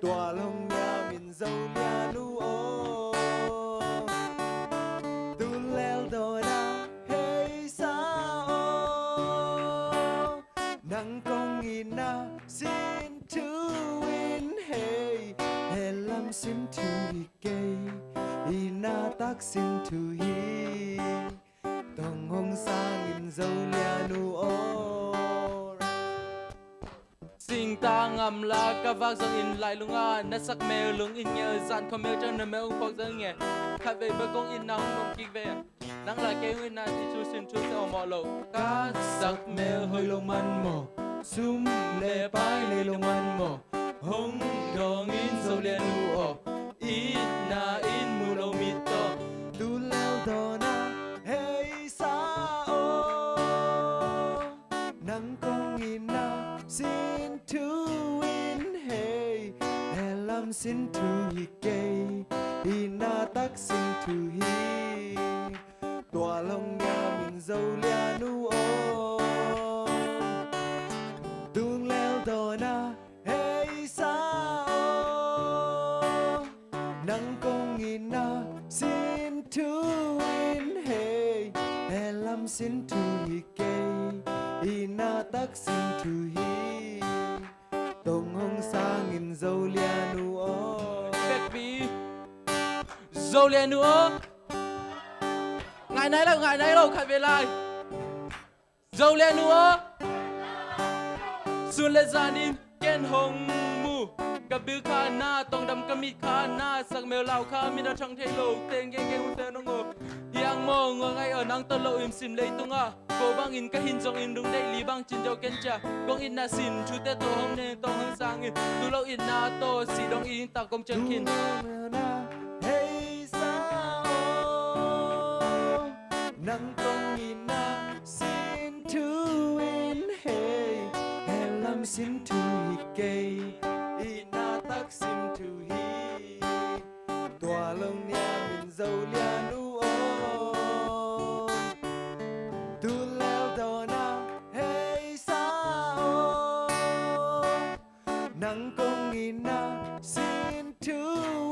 tua lungniam in Zolian uh aw. Tun lel dawn a hei sa aw, nang kong itna sin thu in hei, hehlam sin thu hi kei, itna tak sin thu hi, tong hong sang in Zolian uh aw. Singtang ngamla ka vak zong in, lailung ah na sak mel lung in ngel, zan khawm mel ciang na mel hong phawk zong in ngel. Khatvei bek kong itna hong nuam kik ve. Nang la kei hong itna sin thu, sin thute aw mawh lo. Ka sak mel hoih lo man maw, sum le pai nei lo man maw, hong dawng in Zolian uh aw, itna in mu lo mit tawh. Tun lel dawn a hei sa aw, nang kong itna sin thu in hei, hehlam sin thu hi kei, itna tak sin thu hi, tua lungniam in Zolian uh aw. Tun lel dawn a hei sa aw, nang kong itna sin thu in hei, hehlam sin thu hi kei, itna tak sin thu hi, tong hong sang in Zolian uh aw. Bekpi. Zolian uh aw. Ngai nai lo, ngai nai lo, khatvei lai. Zolian uh aw. Sun le zan in ken hong mu. Ka bil kha na, tawngdam ka mit kha na, sak mel lau kha, mit a thang thei lo teng geng geng uh se nong aw. Hiang maw ngua ngaih aw, nang tawh lo in sin leitung ah, ko bang in ka hin zong in lungdeih li bang cin zo ken cia. Kong itna sin thute tawh hong ne tawh hong sang in, tu lo itna tawh si dong in tak kong ciang khin. Hei sa aw, nang kong itna sin thu in hei, hehlam sin thu hi kei, itna tak sin thu hi, tua lungniam in Zolian uh aw. Tun lel dawn a hei sa aw, nang kong itna sin thu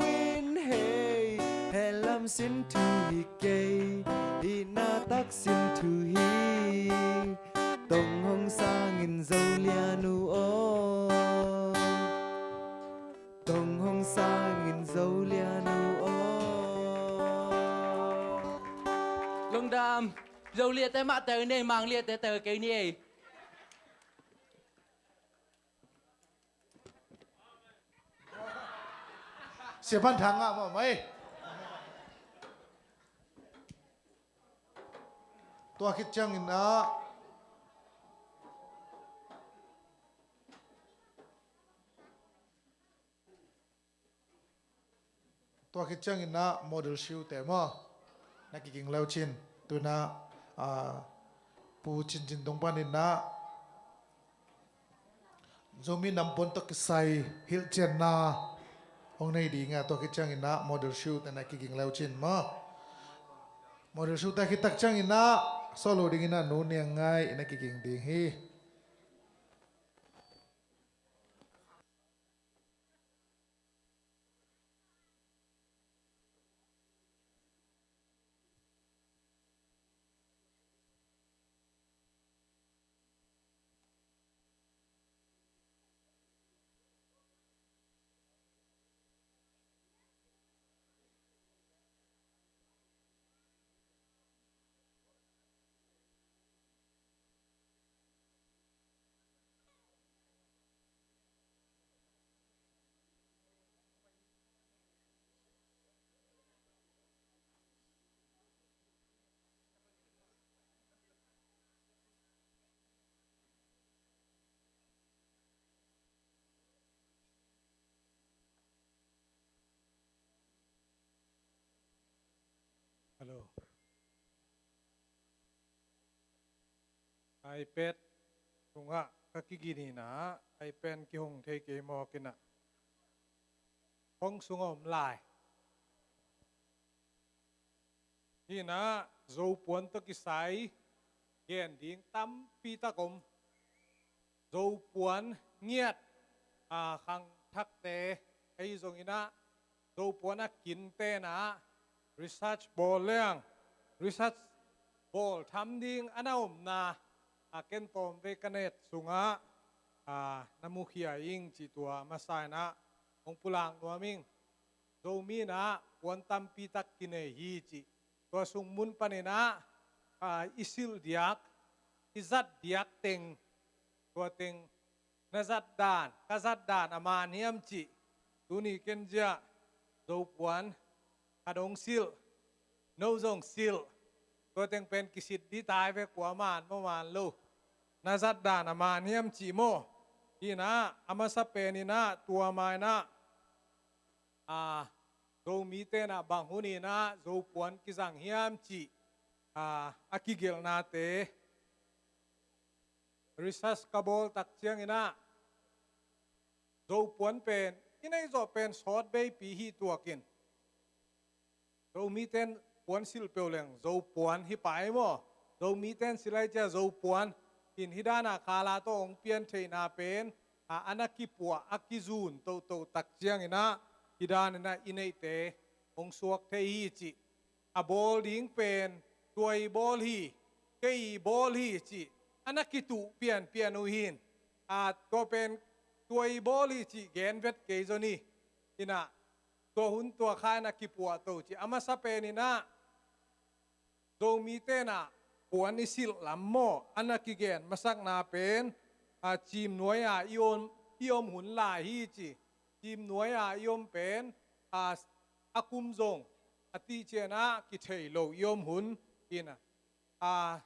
in hei, hehlam sin thu hi kei, itna tak sin thu hi, tong hong sang in Zolian uh aw. Tong hong sang in Zolian uh aw. Lungdam. Zo liate mah teu ni ei, Mang liate teu kei ni ei. Sia Van Thang ngah mahmah ei. Tua khit ciangin ah, tua khit ciangin ah Model Shoe te maw, na kiging leu cin. Tu-in ah, ah, Pu Cin Cin Thang panin ah Zomi Nam Puan tawh kisai hilhcianna hong nei ding a, tua khit ciangin ah Model Shoe te na kiging leu cin maw. Model Shoe te khit tak ciangin ah solo dingin ah Nu Niang Ngai na kiging ding hi. Hello. iPad sungah ka kigin in ah, iPad kihong thei kei mawk in ah, hong sungah om lai. Hi in ah, Zopuan tawh kisai gen ding tampi tak om. Zopuan ngiat, a, khangthakte ahi zongin ah, Zopuan a kinte in ah research bawl leng, research bawl tham ding a na omna, a, ken tawmvei ka net sungah, a, na mukhia ing cih tua masa in ah hong pulak nuam ing. Zomi in ah puan tampi tak kinei hi cih. Tua sung mun panin ah, a, i silh diak, i zat diak teng, tua teng na zat dan, ka zat dan a man hiam cih. Tuni ken zia Zopuan khat hong silh, no zong silh. Tua teng pen kisit ding tai ve, kua man maw man lo. Na zat dan a man hiam cih maw. Hi in ah, a masa pen in ah, tua ma in ah, a, Zomite in ah bang hun in ah Zopuan kizang hiam cih, a, a kigelhnate research ka bawl tak ciangin ah, Zopuan pen i neih zawh pen sawt veipi hi tuak in. Zomite in puan silh peuh leng Zopuan hi pah ei maw. Zomite in silh lai cia Zopuan. In hi dan a khala tawh hong pian theihna pen, a, a na kipuah, a kizun tohtoh tak ciangin ah, hi dan in ah i neihte hong suak thei hi cih. A bawl ding pen tua i bawl hi, kei i bawl hi cih a na kituh pianpian uh hi in. A, tua pen tua i bawl hi cih gen vet kei zaw ni. In ah, tua hun tua kha in ah kipuahto cih. A masa pen in ah, Zomite in ah puan i silh lam maw, a na kigen masakna pen, a, Ciimnuai a i om, i om hun lai hi cih. Ciimnuai a i om pen, a, a kum zong a tihciang ah kithei lo i om hun hi in ah. A,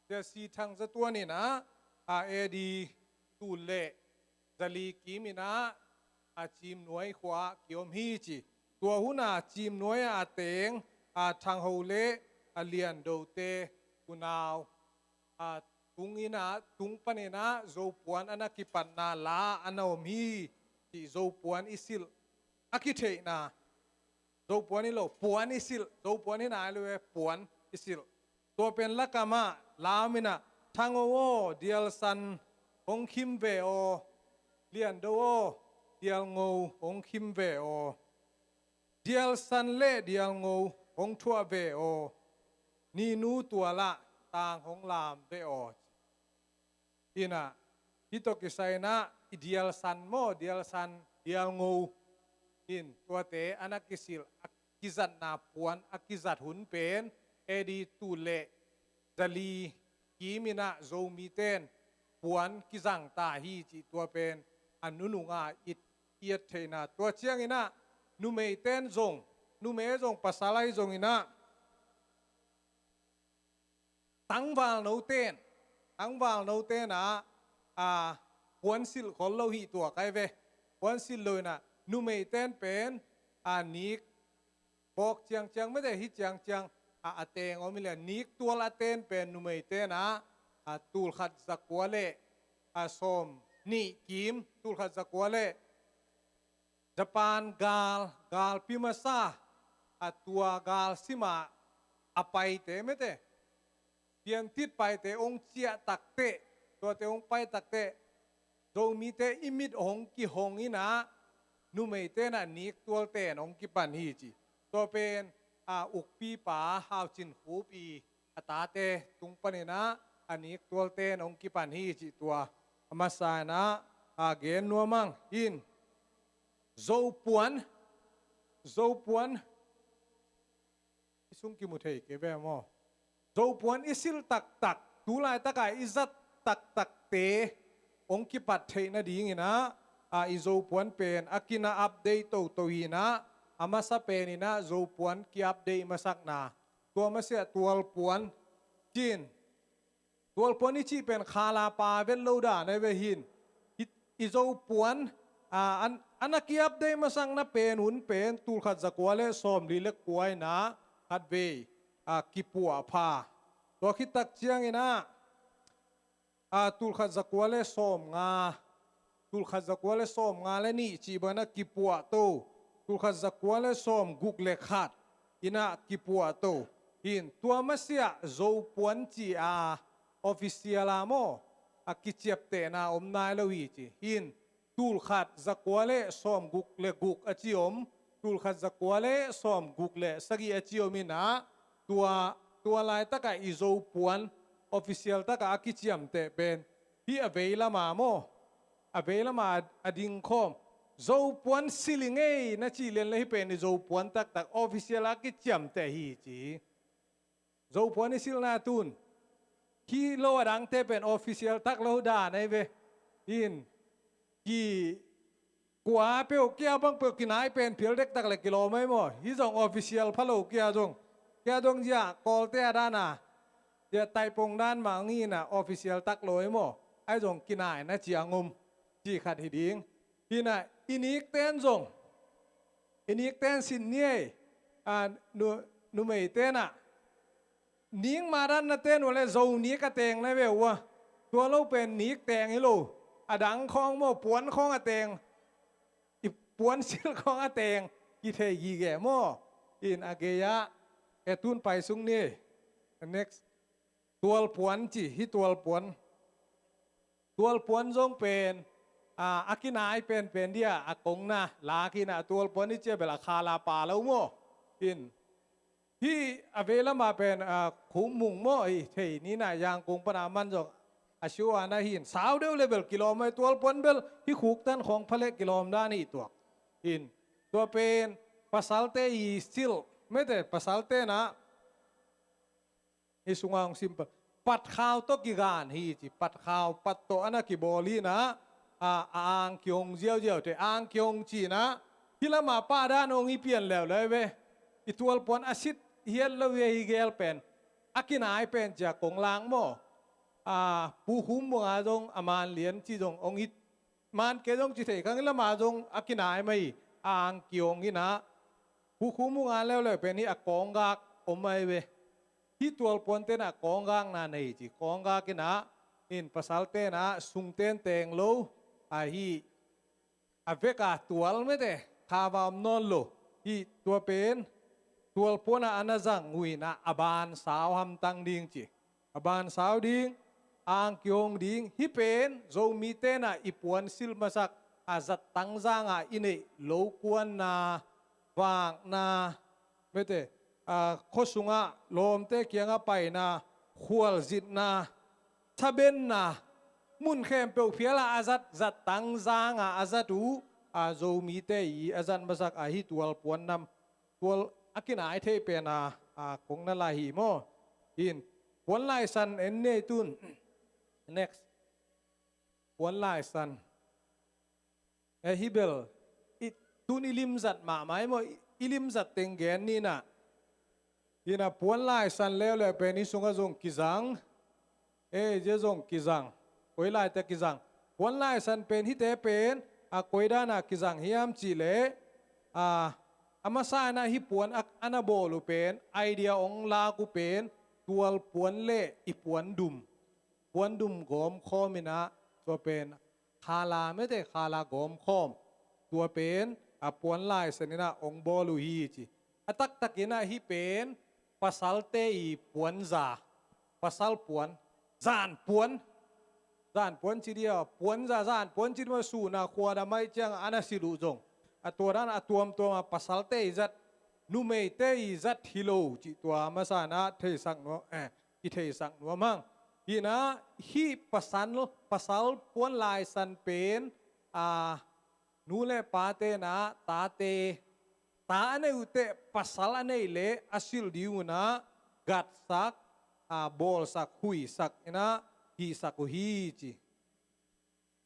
Sia C. Thang Za Tuan in ah, a, A D tul le zali kim in ah, a, Ciimnuai khua ah ki-om hi ci. Tua hun a Ciimnuai a teng, a, Thang Ho le, a, Lian Do te unau, a, tung in ah, tung pan in ah Zopuan a na kipatna la a na om hi ci. Zopuan i silh a kitheihna, Zopuan hi lo, puan i silh, Zopuan hi nai lo e, puan i silh. Tua pen lakam ah la om in ah, Thang Ho aw, Dial San hong khim ve aw, Lian Do aw, Dial Ngo hong khim ve aw, Dial San le Dial Ngo hong thuah ve aw, Ninu tual ah tang hong lam ve aw. In ah, hih tawh kisai in ah, i Dial San maw, Dial San, Dial Ngo in, tuate a na kisilh, a kizatna puan a kizat hun pen, A D tul le zali kim in ah Zomite in puan kizang ta hi cih tua pen a nunung a i et theihna. Tua ciangin ah numeite in zong, numei zong pasal ahi zongin ah tangvalnote in, tangvalnote in ah, a, puan silh khol lo hi tuak ahi ve. Puan silh lo in ah numeite in pen, a, nik bawk ciangciang mete hi ciangciang, a, a teng om hi leh nik tual a ten pen numeite in ah, a, tulkhat zakua le, a, sawmnih kim, tulkhat zakua le Japan gal, galpi masa, a, tua gal sim a a paite mete, piantit paite hong ciah takteh, tuate hong pai takteh, Zomite i mit hong kihong in ah numeite in ah nik tual ten hong kipan hi ci. Tua pen, a, ukpipa Hau Cin Khup i a tate tung panin ah a nik tual ten hong kipan hi ci. Tua a masa in ah, a, gen nuam ing. In Zopuan, Zopuan i sung kimu thei kei ve maw? Zopuan i silh taktak, tu laitak a i zat taktakte hong kipat theih nadingin ah, a, i Zopuan pen a kin ah update toto hi in ah, a masa pen in ah Zopuan ki-update masakna. Tua masiah tualpuan ci-in, tualpuan i cih pen khala pa vet lo dan ahi ve. In i, i Zopuan, a, an, a na ki-update masakna pen hun pen tulkhat zakua le sawmli le kua in ah khatvei, a, kipuah pha. Tua khit tak ciangin ah, a, tulkhat zakua le sawmnga, tulkhat zakua le sawmnga le nih cih bangin ah kipuahto, tulkhat zakua le sawmguk le khat in ah kipuahto. In tua masiah Zopuan ci a official a maw, a kiciaptehna om nai lo hi ci. In tulkhat zakua le sawmguk le guk a ci om, tulkhat zakua le sawmguk le sagih a ci om in ah, tua, tua laitak a i Zopuan official tak a a kiciamteh pen hih a veilam a maw, a veilam a a dingkhawm, Zopuan silh ing ei na cih lian le hih pen i Zopuan taktak official a kiciamteh hi ci. Zopuan i silhna tun, hih lo a dangte pen official tak lo dan ahi ve. In ki kua peuh kia bang peuh kinai pen phial dektak le kilawm ahi maw? Hih zong official pha lo kia zong, kia zong zia Kawlte a dan a, zia taipong dan mah hong hi in ah official tak lo ahi maw? Ahi zong kinai na ciang om cih khat hi ding. Hi in ah i nikten zong, i nikten sin ni ei, a, nu, numeiten ah nik madan na ten uh le Zo nik a teng na ve uh a, tua lo pen nik teng hi lo, a dang khawng maw, puan khawng a teng, i puan silh khawng a teng kithei gige maw? In a gei ah, e tun pai sung ni. Next. Tualpuan ci, hih tualpuan. Tualpuan zong pen, a, a kinai penpen dia a kongna lak in ah tualpuan i cih bel a khala pa lo maw? In hih a veilam a pen, a, Khumung maw, i thei ni in ah Yangkung pan a man zong a sua na hi in, sau deuh le bel kilawm ahi, tualpuan bel hih khuktan khawng pha le kilawm dan hi tuak. In tua pen pasalte i silh mete, pasalte in ah hih sungah hong sim pa, patkhau tawh kigan hi ci, patkhau pat tawh a na kibawl hi in ah, a, a ang kihong ziauziau te, ang kihong ci in ah, hih lam a pa dan hong hi pian leuleu ve. I tualpuan a sit hiat lo hi a, hih gel pen a kinai pen ci a kong lak maw? A, Pu Khumung a zong a man lian ci zong hong hi, man kei zong ci thei kang, hih lam a zong a kinai mah hi, a ang kihong hi in ah, Pu Khumung a leuleu pen hih a kawnggak om ahi ve. Hih tualpuante in ah kawnggakna nei ci, kawnggak in ah, in pasalte in ah sungten teng lo, a, hih a vek a tual mete, kha va om nawn lo. Hih tua pen tualpuan a a na zang uh in ah a ban sau hamtang ding ci. A ban sau ding, ang kihong ding. Hih pen Zomite in ah i puan silh masak, a, zattang zang a i neih lokuanna, vakna mete, a, khua sungah lawmte kiangah paina, khualzinna, thabenna, mun khempeuh phial a a zat, zattang zang a a zat uh, a, Zomite i a zat masak a hih tualpuan nam, tual a kinai thei pen a, a, kong na lai hi maw? In Puan laisan en nei tun. Next. Puan laisan. E, hi bel, i, tun i limzat mahmah i maw, i, i limzat teng gen ni na. Hi na, puan laisan leuleu pen i sungah zong kizang. E, zia zong kizang. Koi laite kizang. Puan laisan pen hite pen, a, koi dana kizang hiam cih leh, a, a masa in ah hih puan a, a na bawl uh pen, idea hong lak uh pen, tual puan le i puan dum. Puan dum gawmkhawm in ah, tua pen khala mete, khala gawmkhawm. Tua pen, a, puan laisan in ah hong bawl uh hi ci. A taktak in ah hih pen, pasalte i puanza. Pasal puan. Zan puan. Zan puan ci dia, puanza, zan puan ci dia, sun a khuan a maih ciang a na silh uh zong. A tua dan a tuamtuam a pasalte i zat, numeite i zat hi lo cih tua masa in ah theisak nuam, eh, i theisak nuam hang. Hi na, hih pasal, pasal puan laisan pen, a, nu le pate in ah, tate, ta a nei uh teh, pasal a nei leh, a silh ding uh in ah, gatsak, a, bawlsak, huisak, in ah, hihsak uh hi ci.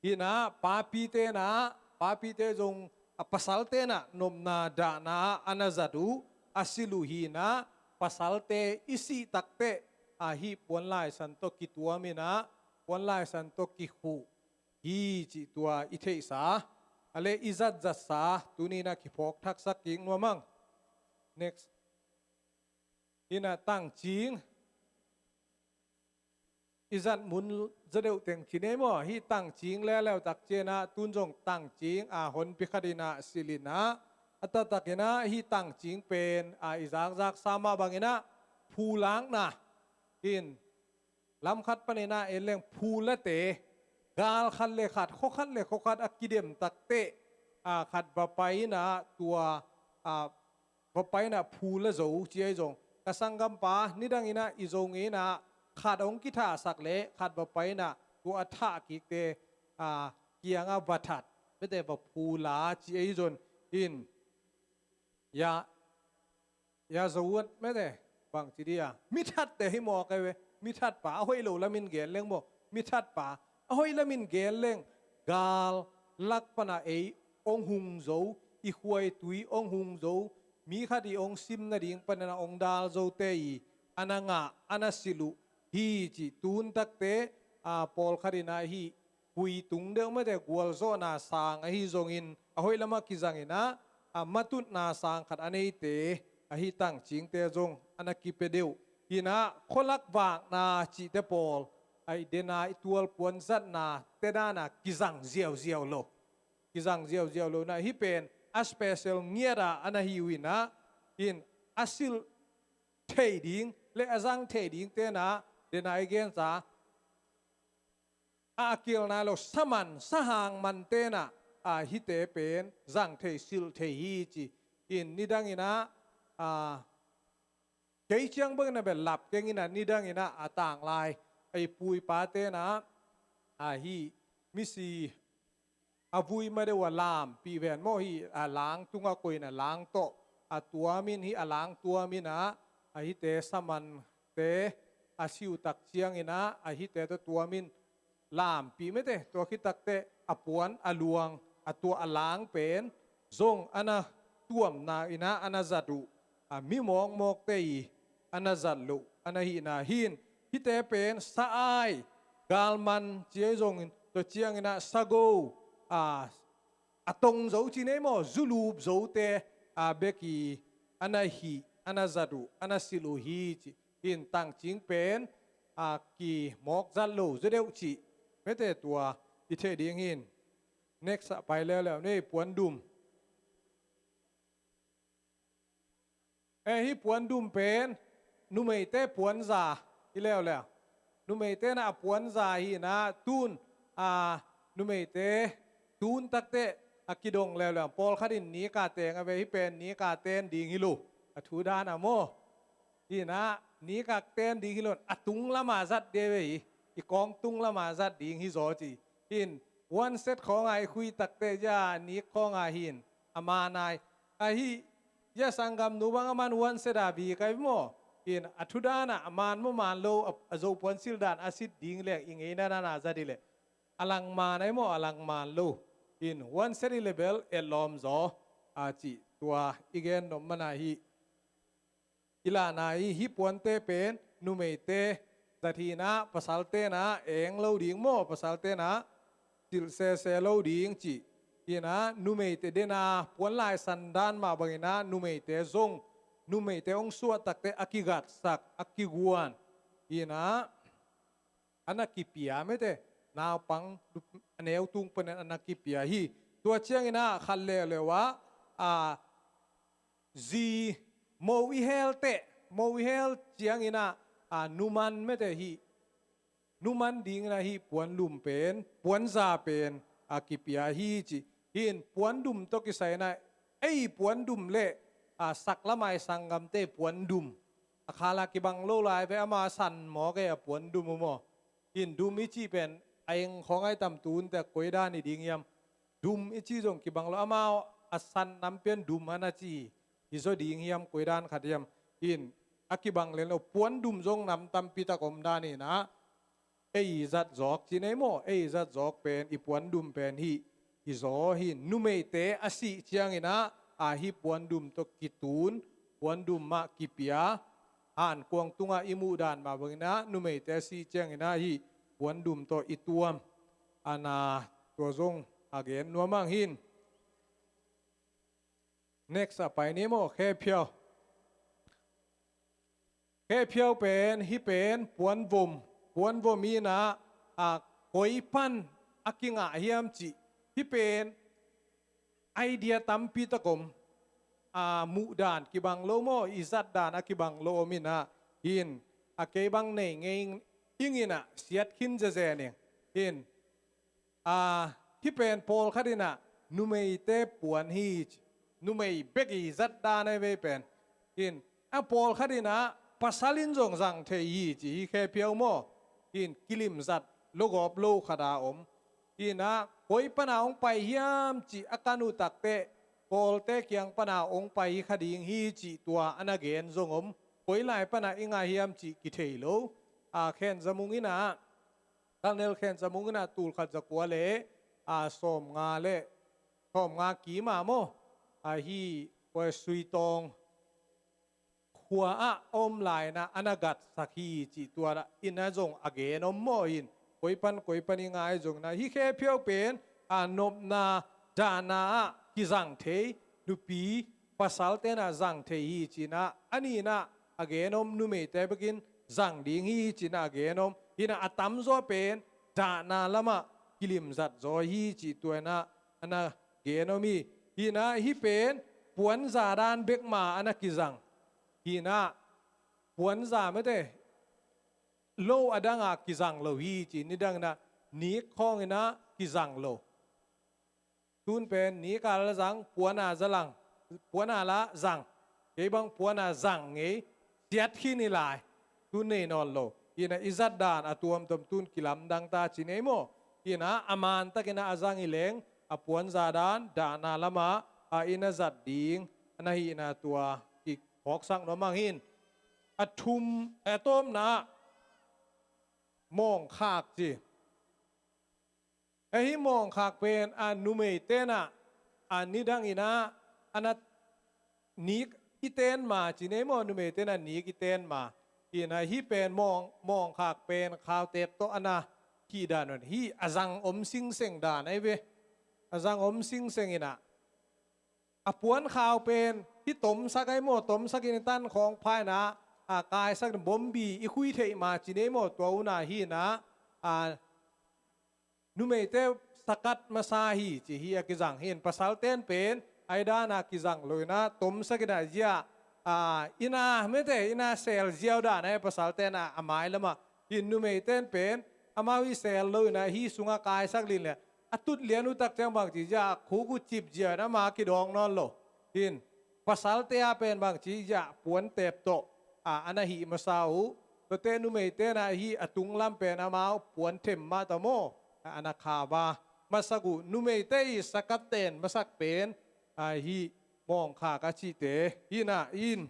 Hi na, papite in ah, papite zong, a, pasalte in ah, nopna dahna, a na zat uh, a silh uh hi na, pasalte i sih tak teh, a, hih puan laisan tawh kituam in ah, puan laisan tawh kikhuh hi cih tua i theihsa, a le i zatzatsa, tuni in ah kiphawk thaksak kik nuam hang. Next. Hi na, tangcing. I zat mun zaw deuh teng ci nei maw, hih tangcing leuleu tak ciang ah, tun zong tangcing, a, honpi khat in ah silh in ah, a taktak in ah, hih tangcing pen, a, i zakzaksa mah bang in ah, phu lakna. Hi na, lam khat pan in ah en leng phu late, gal khat le khat, khua khat le khua khat a kidem tak teh, a, khat va pai in ah tua, a, va pai in ah phu la zo ci ahi zong. Ka sanggampa, nidang in ah i Zo ngeina, khat hong kithahsak leh, khat va pai in ah tua a thah kikte, a, kiangah va that, mete va phu la ci ahi zong. Hi na, ya, ya zo uat mete, bang ci dia, mi thatte hi mawk e ve, mi thatpa, a hoih lo lamin gen leng maw, mi thatpa, a hoih lamin gen leng, gal lak pan a ei hong hung zo, i khuaitui hong hung zo, mi khat i hong sim nading pan a hong dal zote i, a na ngah, a na silh uh hi ci, tun tak teh, a, pawlkhat in ah hih, khui tung deuh mete, gualzawhna sang ahi zongin, a hoih lamah kizang in ah, a, matutna sang khat a neite, a, hih tangcingte zong a na kipia deuh. Hi na, khualak vakna cihte pawl, a, i den a i tual puan zatna te dan a kizang ziauziau lo. Kizang ziauziau lo in ah, hih pen a special ngiat a a na hi uh in ah, hi na, a silh thei ding le a zang thei dingte in ah, den a i gensa, a, a kil nai lo, saman, sahang mante in ah, a, hihte pen zang thei, silh thei hi ci. Hi na, nidang in ah, a, kei ciang bang in ah bel lap keng in ah, nidang in ah, a, tanglai, a, i pu i pate in ah, a, hih misi a vui ma deuh a lampih ven maw, hih, a, lang tungah koih in ah lang tawh, a, tuam in, hih a lang tuam in ah, a, hihte samante, a, siutak ciang in ah, a, hihte tawh tuam in lampih mete, tua khit tak teh a puan, a luang, a, tua a lang pen zong a na tuamna in ah a na zat uh, a, mi mawkmawkte i a na zat loh a na hihna. Hi na, hihte pen sa-ai, galman ci ahi zongin, tua ciang in ah sago, a, a tong zo ci nei maw, zulup zote, a, bek i a na hih, a na zat uh, a na silh uh hi ci. Hi na, tangcing pen, a, kimawk zat lo zaw deuh cih, mete tua i theih ding hi na. Next ah pai leuleu ni, puan dum. E, hih puan dum pen, numeite puanza hi leuleu. Numeite in ah a puanza hi na, tun, a, numeite tun tak teh a kidong leuleu. Pawlkhat in nika teng a ve, hih pen nika ten ding hi lo, a thu dan a maw. Hi na, nika ten ding hi lo, a tung lam a zat ding ve hi, i kawng tung lam a zat ding hi zaw ci. Hi na, one set khawng a i khui tak teh zia nik khawng a hi na, a ma nai. Ahi, zia sanggamnu bang a man one set a bi kai maw. In a thu dan ah a man maw man lo, a, a Zo puansilh dan a sit ding leng i ngeina na na zat i leh a langman ai maw, a langman lo. In huan set i leh bel etlawm zaw a cih tua i gen nop man ahi. I lahna hi, hih puante pen numeite zat hi-in ah, pasalte in ah eng lo ding maw, pasalte in ah silh sese lo ding cih. Hi-in ah numeite den a puan lai san dan mah bangin ah numeite zong, numeite hong suah tak teh a kigatsak, a kiguan. Hi-in ah a na kipia mete, naupang a neu tung panin a na kipia hi. Tua ciangin ah khat leuleu ah, a, zi mo i hel teh, mo i hel ciangin ah, a, numan mete hi. Numan dingin ah hih puandum pen, puanza pen a kipia hi ci. Hi-in puandum tawh kisai-in ah, ei puandum leh, a, saklamai sanggamte puandum. A khala kibang lo lai ve, ama san mawk e a puandum uh maw. In dum i cih pen a eng khawng ai tam, tunte koi dan i ding hiam. Dum i cih zong kibang lo, amau a san nam pian dum a na ci hi. Hi zaw ding hiam, koi dan khat hiam. In a kibang len lo, puandum zong nam tampi tak om dan in ah, ei zat zawk ci nei maw, ei zat zawk pen i puandum pen hih hi zaw hi. Numeite a sih ciangin ah, a, hih puandum tawh kitun, puandum mah kipia, hankuang tungah i muh dan mah bangin ah numeite a sih ciangin ah hih puandum tawh i tuam. A na tua zong a gen nuam ang hi. Next a pai ni maw, khephiau. Khephiau pen, hih pen puanvom, puanvom hi-in ah, a, koi pan a kingah hiam cih. Hih pen idea tampi tak om, a, muh dan kibang lo maw, i zat dan a kibang lo om in ah. Hi-in a, kei bang nei ngei ing in ah, siat khin zezen ing. Hi-in a, hih pen pawlkhat in ah numeite puan hi ci. Numei bek i zat dan ai ve pen. Hi-in a, pawlkhat in ah pasal in zong zang thei hi ci, hih khephiau maw. Hi-in kilim zat logawp lo khat a om. Hi-in ah koi pan a hong pai hiam cih a kan uh tak teh, Kawlte kiang pan a hong pai hi kha ding hi cih tua a na gen zong om. Koi lai pan a i ngah hiam cih kithei lo. A, Khen Za Mung in ah, Colonel Khen Za Mung in ah tul khat za kua leh, a, sawmnga leh, sawmnga kim a maw, a, hih, kua, Suitawng khua ah a om lai-in ah a na gatsak hi cih tua in ah zong a gen om maw. Hi-in koi pan koi pan i ngai zong in ah, hih khephiau pen, a, nopna dahna ah kizang thei, nupi pasalte in ah zang thei hi ci-in ah, a nihna a gen om, numeite bekin zang ding hi ci-in ah a gen om. Hi-in ah a tamzaw pen dahna lamah kilim zat zaw hi cih tua in ah a na gen om hi. Hi-in ah hih pen puanza dan bek mah a na kizang. Hi-in ah puanza mete lo a dang a kizang lo hi ci, nidang in ah nik khawng in ah kizang lo. Tun pen nik a la zang, puan a za lang, puan a la zang. Kei bang puan a zang ngei, siat khin hi lai. Tun nei nawn lo. Hi-in ah i zat dan a tuamtuam tun kilamdang ta ci nei maw. Hi-in ah a man takin ah a zang hi leng, a puanza dan dahna lamah a i na zat ding a na hihna tua kiphawksak nuam ang hi. A thum, a tawpna ah mawngkhak ci. Ahi, mawngkhak pen, a, numeite in ah, a, nidang in ah a na nik i ten ma ci nei maw, numeite in ah nik i ten ma. Hi-in ah hih pen mawng, mawngkhak pen khautep tawh a na hih dan un, hih a zang om singseng dan ai ve. A zang om singseng in ah, a puankhau pen hih tomsak ai maw, tomsak in i tan khawng pha in ah, a, kaisak in bombi i khui theih ma ci nei maw, tua un ah hi-in ah, a, numeite sakat masa hi ci, hih a kizang hi-in, pasalte'n pen a i dan a kizang lo in ah, tomsak in ah zia, a, inn a mete, inn a sel ziau dan a, pasalte'n a, a mailam ah. Hi-in numeite'n pen amau i sel lo in ah, hih sung ah kaisak lin leh, a tut lian uh tak ciang bang ci zia, khuk uh cip ziau in ah, ama kidawng nawn lo. Hi-in pasalte a pen bang ci zia, puan tep tawh a, a na hih masa uh. Tuate numeite'n a, hih a tunglam pen amau puan them mah tawh maw, a, a na khau a masak uh. Numeite i sakatte'n masak pen, a, hih mawngkhak a cihte hi-in ah, hi-in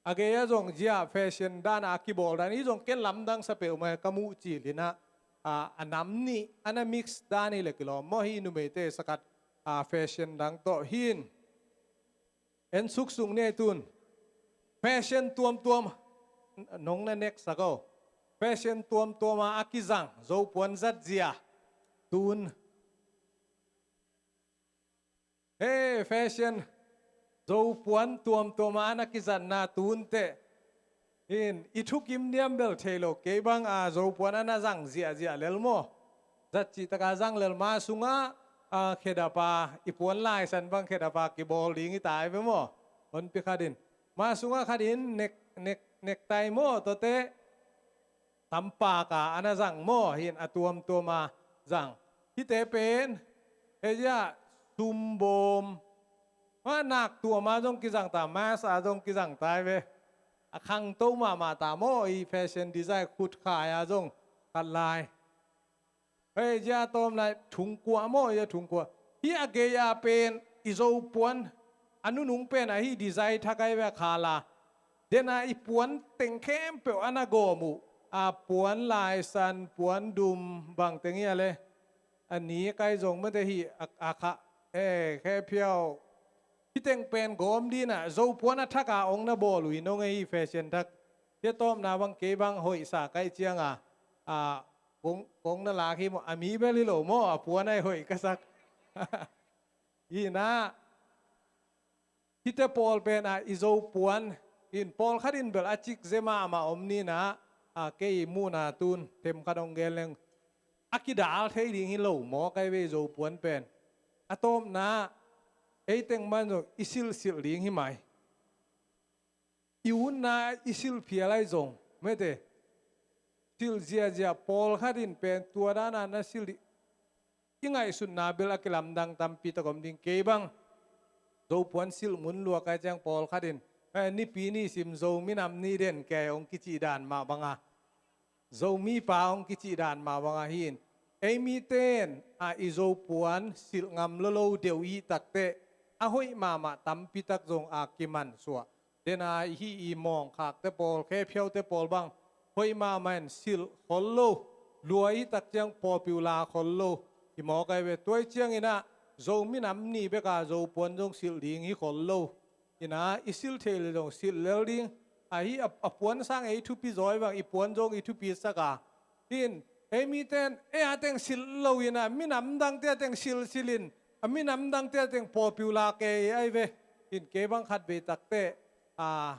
A gei ah zong zia fashion dan a kibawl dan hi zong ken lamdang sa peuhmah ka muh cil inah, a, a nam nih a na mix dan hi le kilawm maw hi numeite sa khat, a, fashion dang tawh hin. En suksuk ni ei tun. Fashion tuamtuam nong na neksak aw. Fashion tuamtuama a kizang Zopuan zatzia tun. He fashion Zopuan tuamtuama a na kizatna tun teh. Hin i thukim niam bel thei lo kei bang a Zopuan a na zang ziahziah lel maw. Zat cihtaka zang lel ma sungah, a, khedapa i puan laisan bang khedapa kibawl ding i tai ve maw. Honpi khatin ma sungah khatin nek, nek, nektai maw tawte. Tampaka a na zang maw hin a tuamtuama zang. Hite pen hei zia sumbawm. Hua nak tuama zong kizang ta, mas a zong kizang tai ve. A khangto mahmah ta maw i fashion design khutkhai a zong khat lai. Hei zia tawm lai thungkua maw i a thungkua. Hi a gei a pen i Zopuan a nunung pen a hi design thakai ve a khala. Dena i puan teng khempeuh a na gawm uh. A puan laisan, puan dum bang teng hi a le. A ni kai zong mate hi a, a kha, e, khe phiau. Hi teng pen gawm dinah Zopuan a thaka ong na bawl uh hi nong ei hi fashion thak. Hi a tawmna bang kei bang hoihsa kai cianga, a, kong, kong na lak hi maw, a mi bel hi lo maw, a puan ai hoih ka sak. Hi na, hite pawl pen a i Zopuan in pawlkhat in bel a cik ze mahmah om nina, a, kei muhna tun themkhat ong gen leng a kidal thei ding hi lo maw kai ve i Zopuan pen. A tawmna ei teng man zong i silhsilh ding hi mai. I utna i silh phial ai zong mete. Silh ziazia pawlkhat in pen tua dana na silh dih. I ngaihsutna bel a kilamdang tampi tak om ding kei bang. Zopuan silh mun luak ai ciang pawlkhat in, eh, nipi ni sim Zo minam ni den kei ong kicih dan mah banga. Zomipa ong kicih dan mah banga hin. Ei miten a i Zopuan silh ngam lolo deuh i takte a hoih mahmah tampi tak zong a kimansuah. Dena i hi i mawngkhakte pawl, khe phiaute pawl bang hoih mahmah in silh khol lo. Lua i tak ciang pawpiu la khol lo. I mawk ai ve tua i cianginah Zo minam ni beka Zopuan zong silh ding hi khol lo. Ina i silh thei le zong silh lel ding. A hi a, a puan sang ei thupi zawi bang i puan zong i thupi saka. Hin ei miten ei a teng silh lo ina minam dangte a teng silh silhin a minam dangte a teng pawpiu la kei ai ve. Hin kei bang khat vei takte a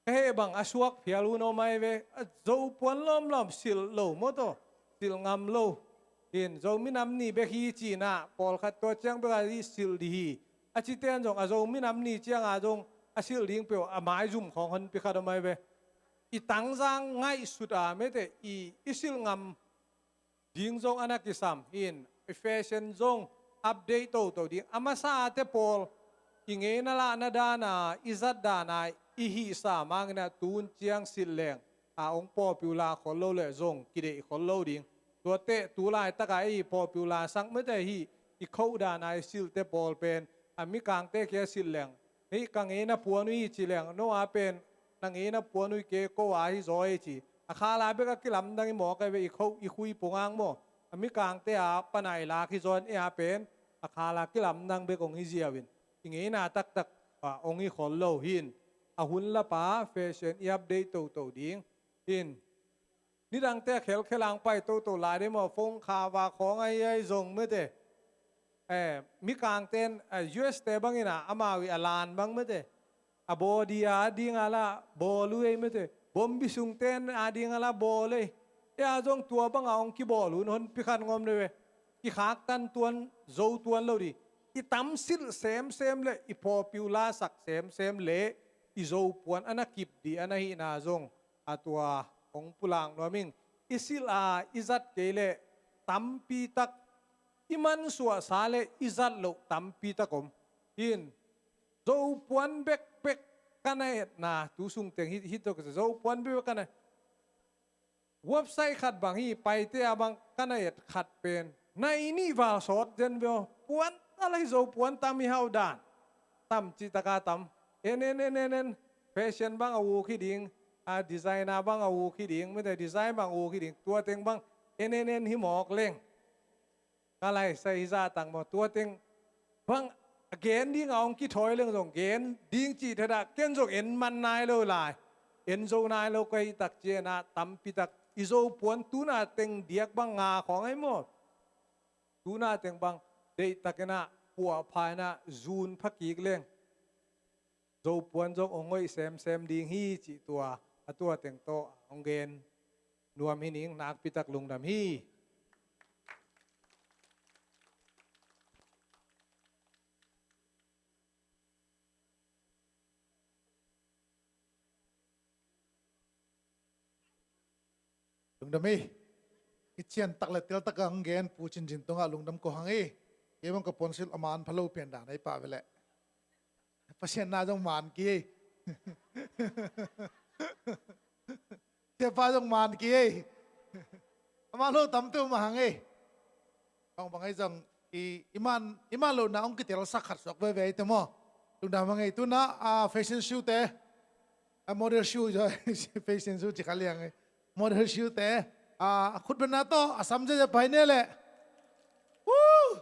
ka heh bang a suak phial hun om ai ve. A Zopuan lawmlawm silh lo maw taw silh ngam lo. Hin Zo minam ni bek hi cinah pawlkhat tua ciang beka i silh dih hi. A citen zong a Zo minam ni cianga zong a silh ding peuh a maizum khawng honpi khat om ai ve. I tangzang ngaihsut a mete i, i silh ngam ding zong a na kisam hin i fashion zong update toto ding a masa ate pawl i ngeina lahna dana i zat dana i hihsa mangina tun ciang silh leng a ong pawpiu la khol lo le zong kideih khol lo ding. Tuate tu laitaka i pawpiu la sak mete hi i khoh dana i silhte pawl pen a mikangte kia silh leng. Hei ka ngeina puan uh hi ci leng no a pen na ngeina puan uh hi ke ko a hi zaw hi ci. A khala bek a kilamdang i mawk ai ve i khoh i khui pungang maw. A mikangte a panai lak hi zaw in e a pen a khala kilamdang bek ong hi ziau in i ngeina taktak a ong hi khol lo hin. A hun lapa fashion i update toto ding hin. Nidangte a khelkhelang pai toto lai dei maw phone khava khawng ahi ai zong mete. Eh, mikangten, eh, U S te bangina amau i a lan bang mete. A bawdi a dinga la bawl uh ei mete. Bombi sungten a dinga la bawl ei. E a zong tua banga ong kibawl hun honpi khat ngawm dei ve. I khaktan tuan zo tuan lo di. I tamsilh semsem le i pawpiu lasak semsem le i Zopuan a na kip di a na hihna zong a tua hong pulak nuam ing. I silh a i zat kei leh tampi tak i mansuahsa le i zat loh tampi tak om. Hin Zopuan bekbek ka na etna tu sungteng hi, hi tok Zopuan bekbek ka na website khat bang hi paite a bang ka na et khat pen na i nih val sawt zen beo puan a la hi Zopuan tam i hau dan. Tam cihtaka tam en en en en en. fashion bang a uk hi ding, a designer bang a uk hi ding, mite design bang a uk hi ding, tua teng bang en en en hi mawk leng. Ka laisa hi zah tak maw, tua teng bang a gen ding a hong kithawi leng zong gen ding cih thadah ken zong en man nai lo lai. En zo nai lo ka hih tak ciangin ah tampi tak i Zo puan tuna teng diak bang nga khawng ahi maw. Tuna teng bang deihtakin ah puahpha in ah zun pha kik leng Zo puan zong hong hoih semsem ding hi cih tua, a tua teng tawh hong gen nuam hi ning, nakpi tak lungdam hi. Lungdam hi. I cian tak le tel tak a hong gen Pu Cin Cin tungah lungdam ko hang hi. Kei bang ka puansilh a man pha lo pian dan ahi pah ve leh. Pasian na zong man kei. Siapa zong man kei. A man lo tampi om hang hi. Bang bang ahi zong i, i man, i man lohna hong kitelsak khat suak veve hi te maw. Lungdam hang hi. Tuna, ah, fashion show te, ah, model show, fashion show ci kha liang hi. Model show te, ah, a khutbetna tawh a sam zia pai ne leh. Woo!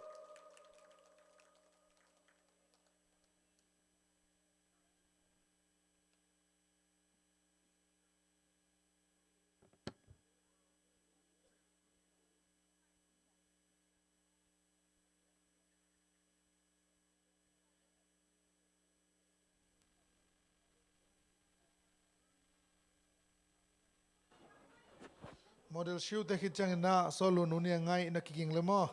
Model show te khit ciangin na solo nu nia ngai na kiging le maw.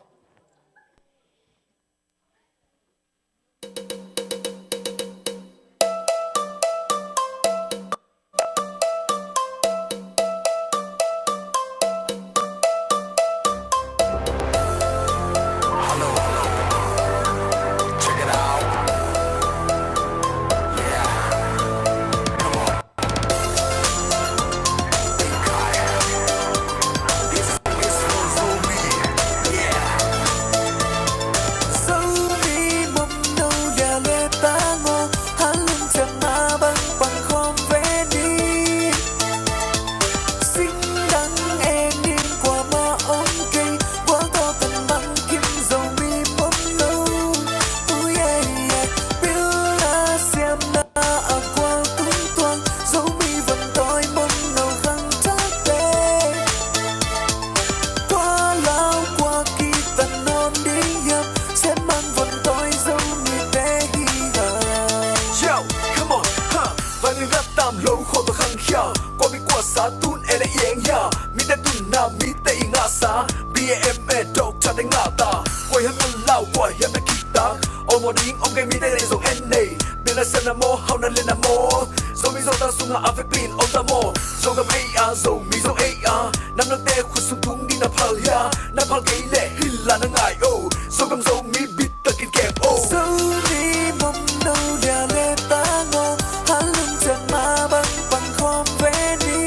Yo, come on, ha. Vai ring rat tam lo kho to khang khia. Ko mi kua sa tun ele yeng ya. Mi te tun na mi te i nga sa. B A M A dok cha te nga ta. Ko hiam na lau, ko hiam na ki ta. Om mo ding, om ke mi te nei zong en nei. Bia na sa na mo, hau na le na mo. Zomi Zota sunga a vekpi in om ta mo. Zogam ei a, Zomi Zo ei a. Nam na te khut sung tung ni na phal hia. Na phal kei le hil la na ngai o. Zogam Zomi bit takin kem o. Zomi mom no lia le ta ngo. Halun chan ma bang pang khom ve ni.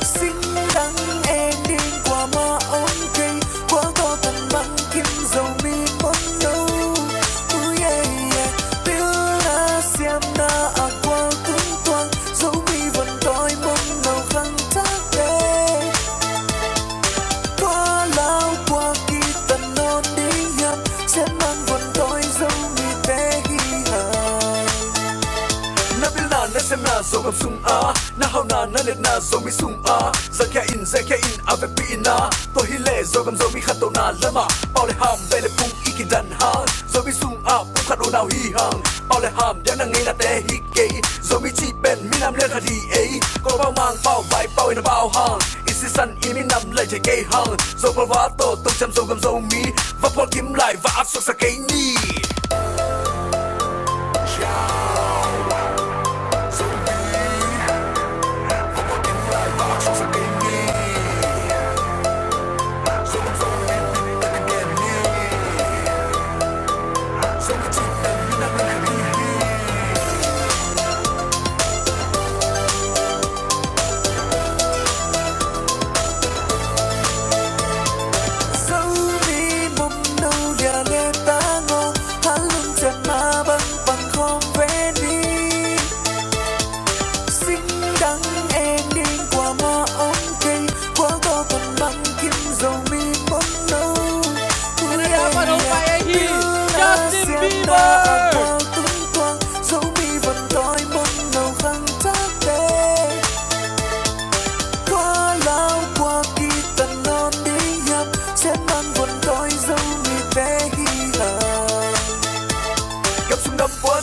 Sing dang en ding kua ma om kei. Kua to tan bang kim Zomi mom no. Ooh, yeah, yeah. Pil na siam na a kual tung tuang. Zomi von toi mom no khang tak te. Kua lau kua ki tan non ding hiam. Siam man von toi Zomi te hi ha. Na pilna na siamna Zogam sung a. Na hauna na letna Zomi sung a. Zakhia in, zakhia in, a vekpi in a. Tua hi le Zogam Zomi khantohna lama. Pau le ham, bai le phung i kidan hang. Zomi sung a, phung khat unau hi hang. Pau le ham, dia na ngeina te hi kei. Zomi ci pen, minam lian khat hi ei. Ko pau mang pau, vai pau in a pau hang. I sisan, i minam lai thei kei hang. Zo pau va to, tong cam Zogam Zomi. Va pol kim lai, va ak sok sa kei ni.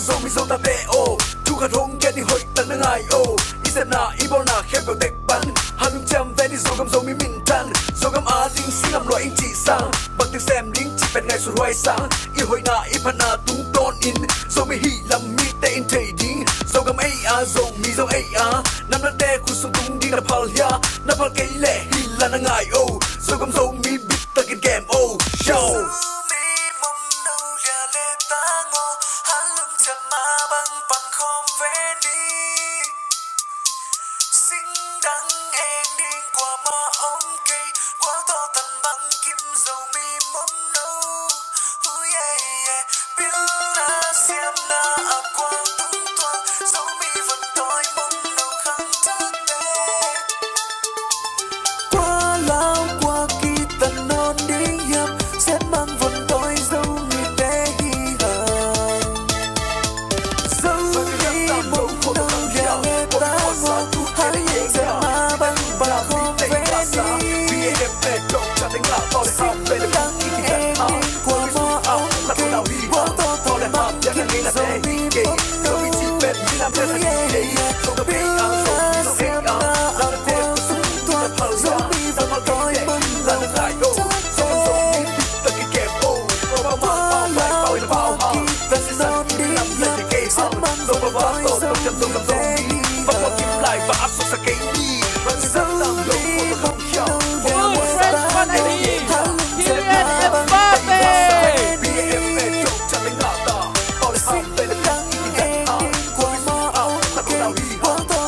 Zomi Zotate aw, thu khat hong gen ni, hoih tak na ngai aw. I sepna i bawlna khempeuh tek pan, hanlum ciam ven ni, Zogam Zomi minthang, Zogam ading singlamlua ing cih sang, bangteng sem ding cih pen ngaihsut huai sang. I hoihna i phatna tungtawnin Zomi hih lam mite in thei ding, Zogam ei a, Zomi Zogam ei a, namdangte khut sung tung ding na phal hia? Na phal kei leh hih la na ngai aw. Zogam Zomi bit takin kem aw. Show. Zomi mawmno lia le tang aw, hanlum ciam a bang pang khawm ve ni. Singdang eng ding kuamah om kei, gualtaw tan bangkim Zomi mawmno. Hu ye ye, pilna siamna a kuang tung tuang, Zomi vontawi mawmno khangthakte. Kua lau kua kitan nawn ding hiam, sem bang vontawi Zomite hi hang. Zomi mawmno lia le tang aw, hanlum ciam a bang pang khawm ve ni. Singdang eng ding kuamah om kei, gualtaw tan bangkim Zomi mawmno. Hu ye ye, pilna siamna a kuang tung tuang, Zomi vontawi mawmno khangthakte. Kua lau kua kitan nawn ding hiam, sem bang vontawi Zomite hi hang. Zomi mawmno lia le tang aw, hanlum ciam a bang pang khawm ve ni. Singdang eng ding kuamah om kei, gualtaw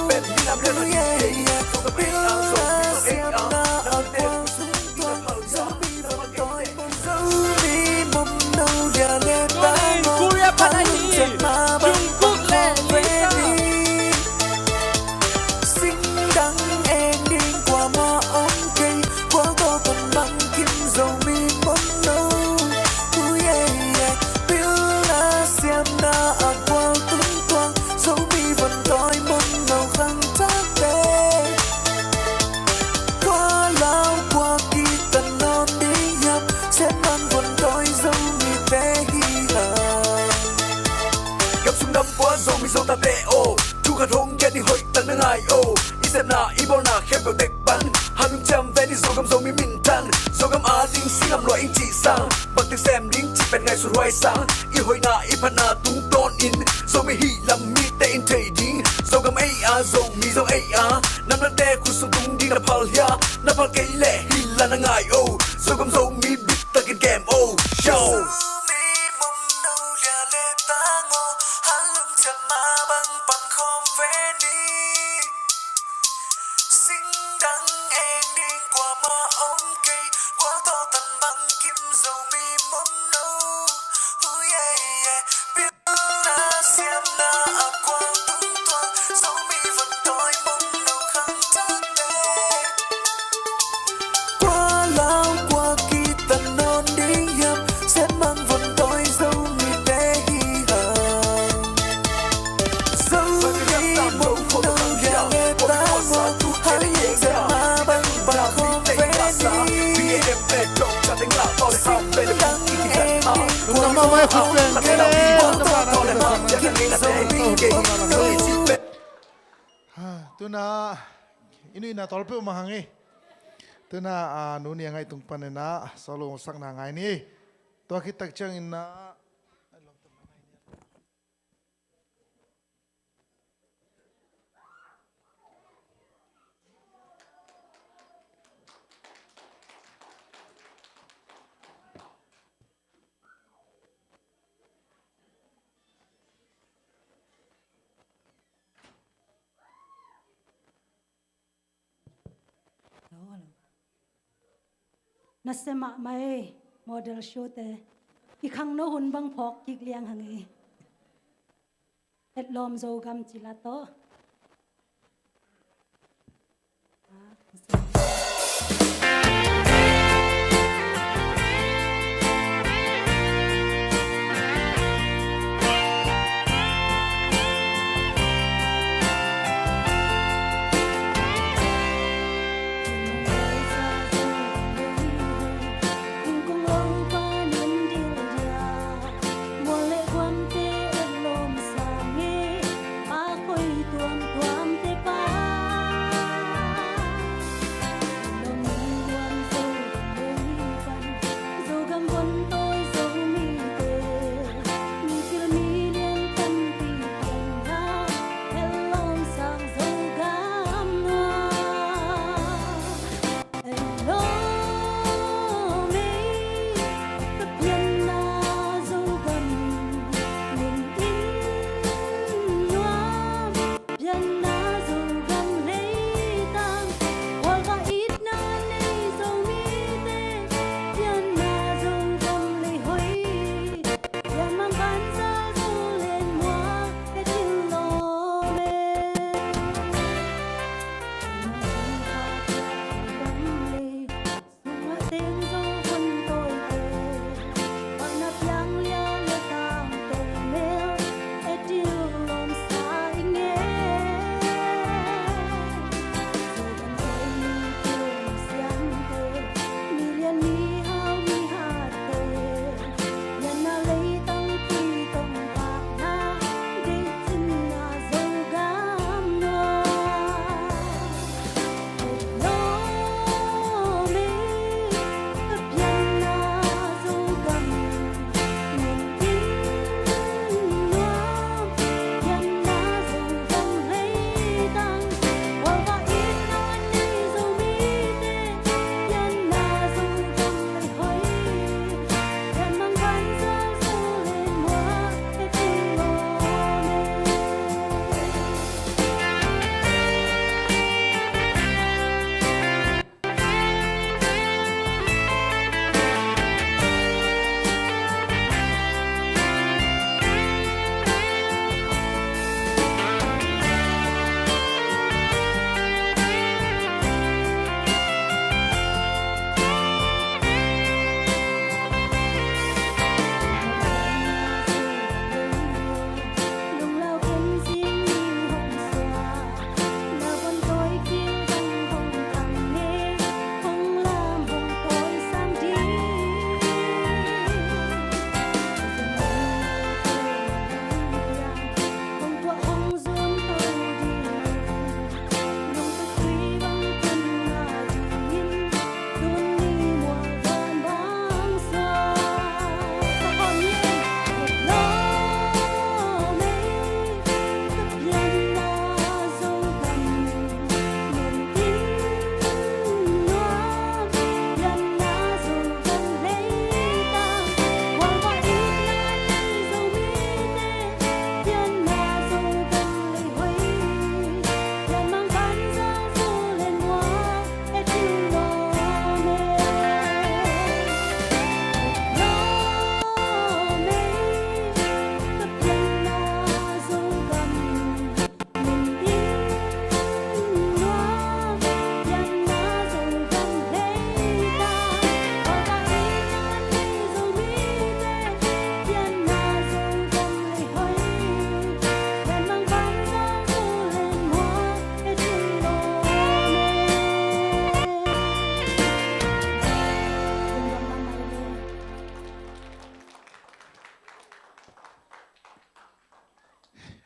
tan bangkim Zomi mawmno. Hu ye ye, pilna siamna a kuang tung tuang, Zomi vontawi mawmno. Zomi mawmno lia le tang aw, hanlum ciam a bang pang khawm ve ni. Singdang eng ding kuamah om kei, gualtaw tan bangkim Zomi mawmno. Hu ye ye, pilna siamna a kuang tung tuang, Zomi vontawi mawmno khangthakte. Kua lau kua kitan nawn ding hiam, sem bang vontawi Zomite hi hang. Gam sung gam pua Zomi Zotate aw, thu khat hong gen ni, hoih tak na ngai aw. I sepna i bawlna khempeuh tek pan, hanlum ciam ven ni, Zogam Zomi minthang, Zogam ading singlamlua ing cih sang, bangteng sem ding cih pen ngaihsut huai sang. I hoihna i phatna tungtawnin Zomi hih lam mite in thei ding, Zogam ei a, Zomi Zogam ei a, namdangte khut sung tung ding na phal hia? Na phal kei leh hih la na ngai aw. Zogam Zomi bit takin kem aw. Show. Zomi mawmno lia le tang aw, hanlum ciam a bang pang khawm ve ni. Singdang eng ding kuamah om kei, gualtaw tan bangkim Zomi mawmno. Hu ye ye, pilna siamna a kuang tung tuang, Zomi vontawi mawmno khangthakte. Kua lau kua kitan nawn ding hiam, sem bang vontawi Zomite hi hang. Zomi mawmno lia le tang aw, hanlum ciam a bang pang khawm ve ni. Singdang eng ding kuamah om kei, gualtaw tan bangkim Zomi mawmno. Ha, tuna, i nuihna tawlpeuh mang hang ei. Tuna, a, nu nih a ngaih tung panin a, solo sakna ngai ni. Tua khit tak ciangin a, Hello, hello. Nasia mahmah ei, model show te. I khangno hun bang phawk kik liang hang ei. Etlawm Zogam ci la tawh.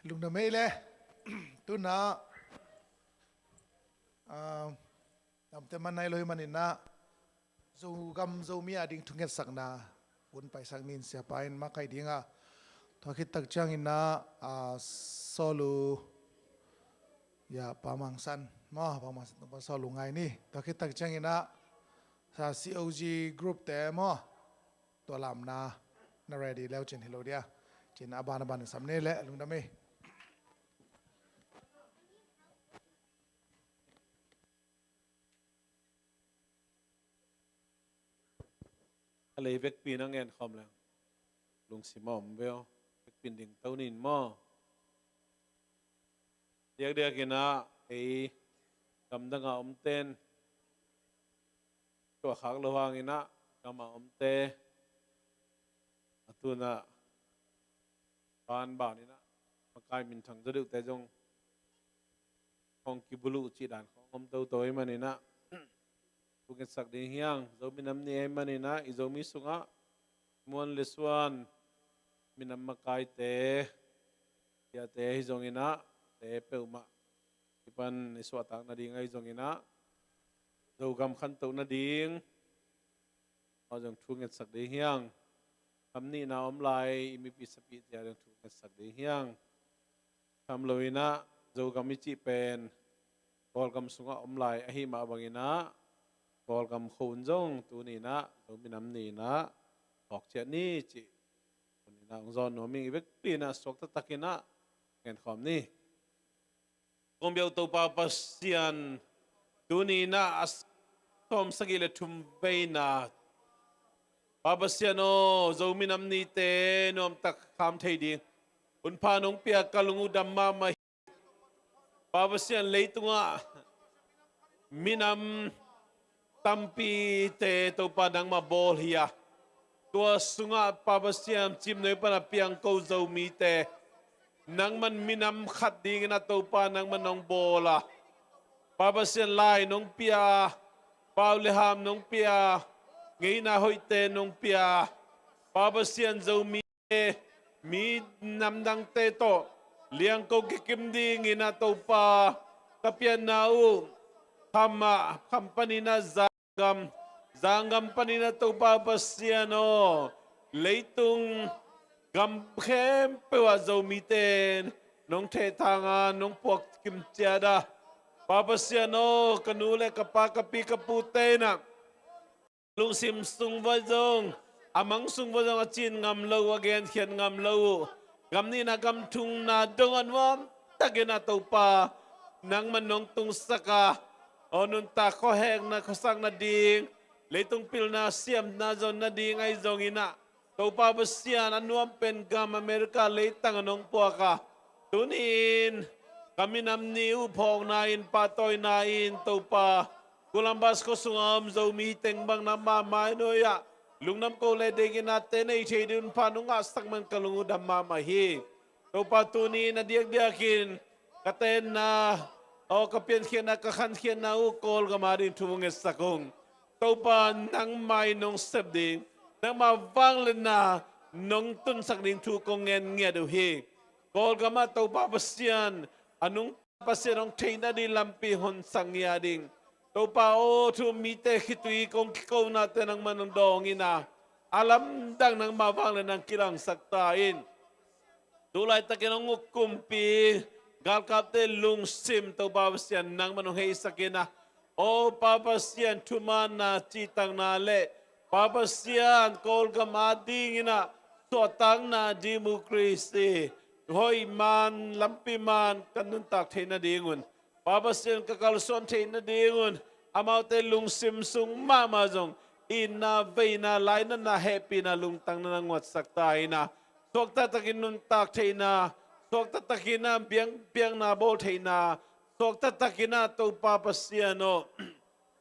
Lungdam ei le. Tuna, ah, damte man nai lo hi maninah Zogam Zomi a ding thungetsakna hun paisak nin siapa in makaih dingah, tua khit tak cianginah, ah, Sawlu, ya, Pa Mangsan maw, Pa Mangsan tumpa Sawlu ngai ni. Tua khit tak cianginah sa C O G group te maw, tua lamna na ready leu cin hi lo dia. Cin a ban a ban sam ni le lungdam ei. A lei vekpi na ngen khawm leng lungsim a om veo. Vekpi ding to nin maw. Diakdiakinah ei gamdang a omten tuahkhak lo hanginah gam a omte a tunah banbaninah makai minthang zaw deuhte zong hong kibuluh cih dan khong om toto hi maninah thungetsak ding hiang. Zomi Nam Ni ahi maninah i Zomi sungah muan le suan minam makaite, tiate hi zonginah te peuhmah i pan i suahtak nading ahi zonginah Zogam khantoh nading aw zong thungetsak ding hiang. Gam nihna om lai i mipi sapihte a ding thungetsak ding hiang. Tham loinah Zogam i cih pen Kawlgam sungah om lai ahi mah banginah Kawlgam khua un zong tuninah Zomi Nam Ni inah hawk ciat ni cih tuninah hong zawn nuam ing. I vekpi inah suak taktakinah ngenkhawm ni. Kong biak Topa Pasian, tuni inah a sawm sagih le thum veina Pa Pasian aw, Zomi Nam Nite nuamtak kham thei ding hunpha nong pia ka lung uh dam mahmah hi. Pa Pasian, leitungah minam tampite Topa nangmah bawl hi a, tua sungah Pa Pasian cimnoi pana piang ko Zomite nangman minam khat dingin a Topa nangman nong bawl a, Pa Pasian, lai nong pia, pau le ham nong pia, ngeina hoihte nong pia, Pa Pasian, Zomi mi namdangte tawh liangko kikim dingin a Topa ka pianna uh, kham ah, kham panin a zanggam, zanggam panin a Topa Pasian aw, leitung gam khempeuh ah Zomite nong thehthang a, nong puak kim ciat a, Pa Pasian aw, ka nu le ka pa, ka pi ka pute inah lungsim sung vai zong, a mang sung vai zong a cin ngam lo uh, a genkhiat ngam lo uh, gam nihna gam thumna dong a nuamtakin a Topa nangman nong tungsak a, aw nuntak khuahekna khuasak nading, leitung pilna siamna zon nading ahi zonginah Topa Pasian, a nuam pen gam America leitang a nong puak a, tuni-in ka minam ni uh phawkna in, pahtawina in Topa, Columbus khua sunga om Zomi teng bang nangmah mainawia lungdam ko le deiginate nei thei ding hunpha nong ngahsak man ka lung uh dam mahmah hi. Topa, tuni-in a diakdiakin ka tenna, aw ka piankhiatna, ka khankhiatna uh Kawlgam a ding thu ngetsak ung. Topa, nangmah in nong sep ding, nangmah vangliatna nong tunsak ding thu kong ngen ngiat uh hi. Kawlgam ah Topa Pasian, a nung Pasian hong theihna ding lampi hon sang ngiat ding. Topa aw, thu mite khitui kong kikonate nangmah nong dawng in a, a lamdang nangmah vangliatna nang kilangsak ta in. Tu laitakin hong uk kumpi galkapte lungsim Topa Pasian nangman hong heisak in a, aw Pa Pasian, thumaanna, citakna le Pa Pasian, Kawlgam a dingin a suahtakna, democracy, hoih maan, lampi maan kan nuntak theih nadingun, Pa Pasian, ka kalsuan theih nadingun amaute lungsim sung mahmah zong itna, veina, lainatna, hehpihna, lungtangna na nguatsak ta in a, suakta takin nuntak theihna, suakta takin a biakpiakna bawl theihna, suakta takin a Topa Pasian aw,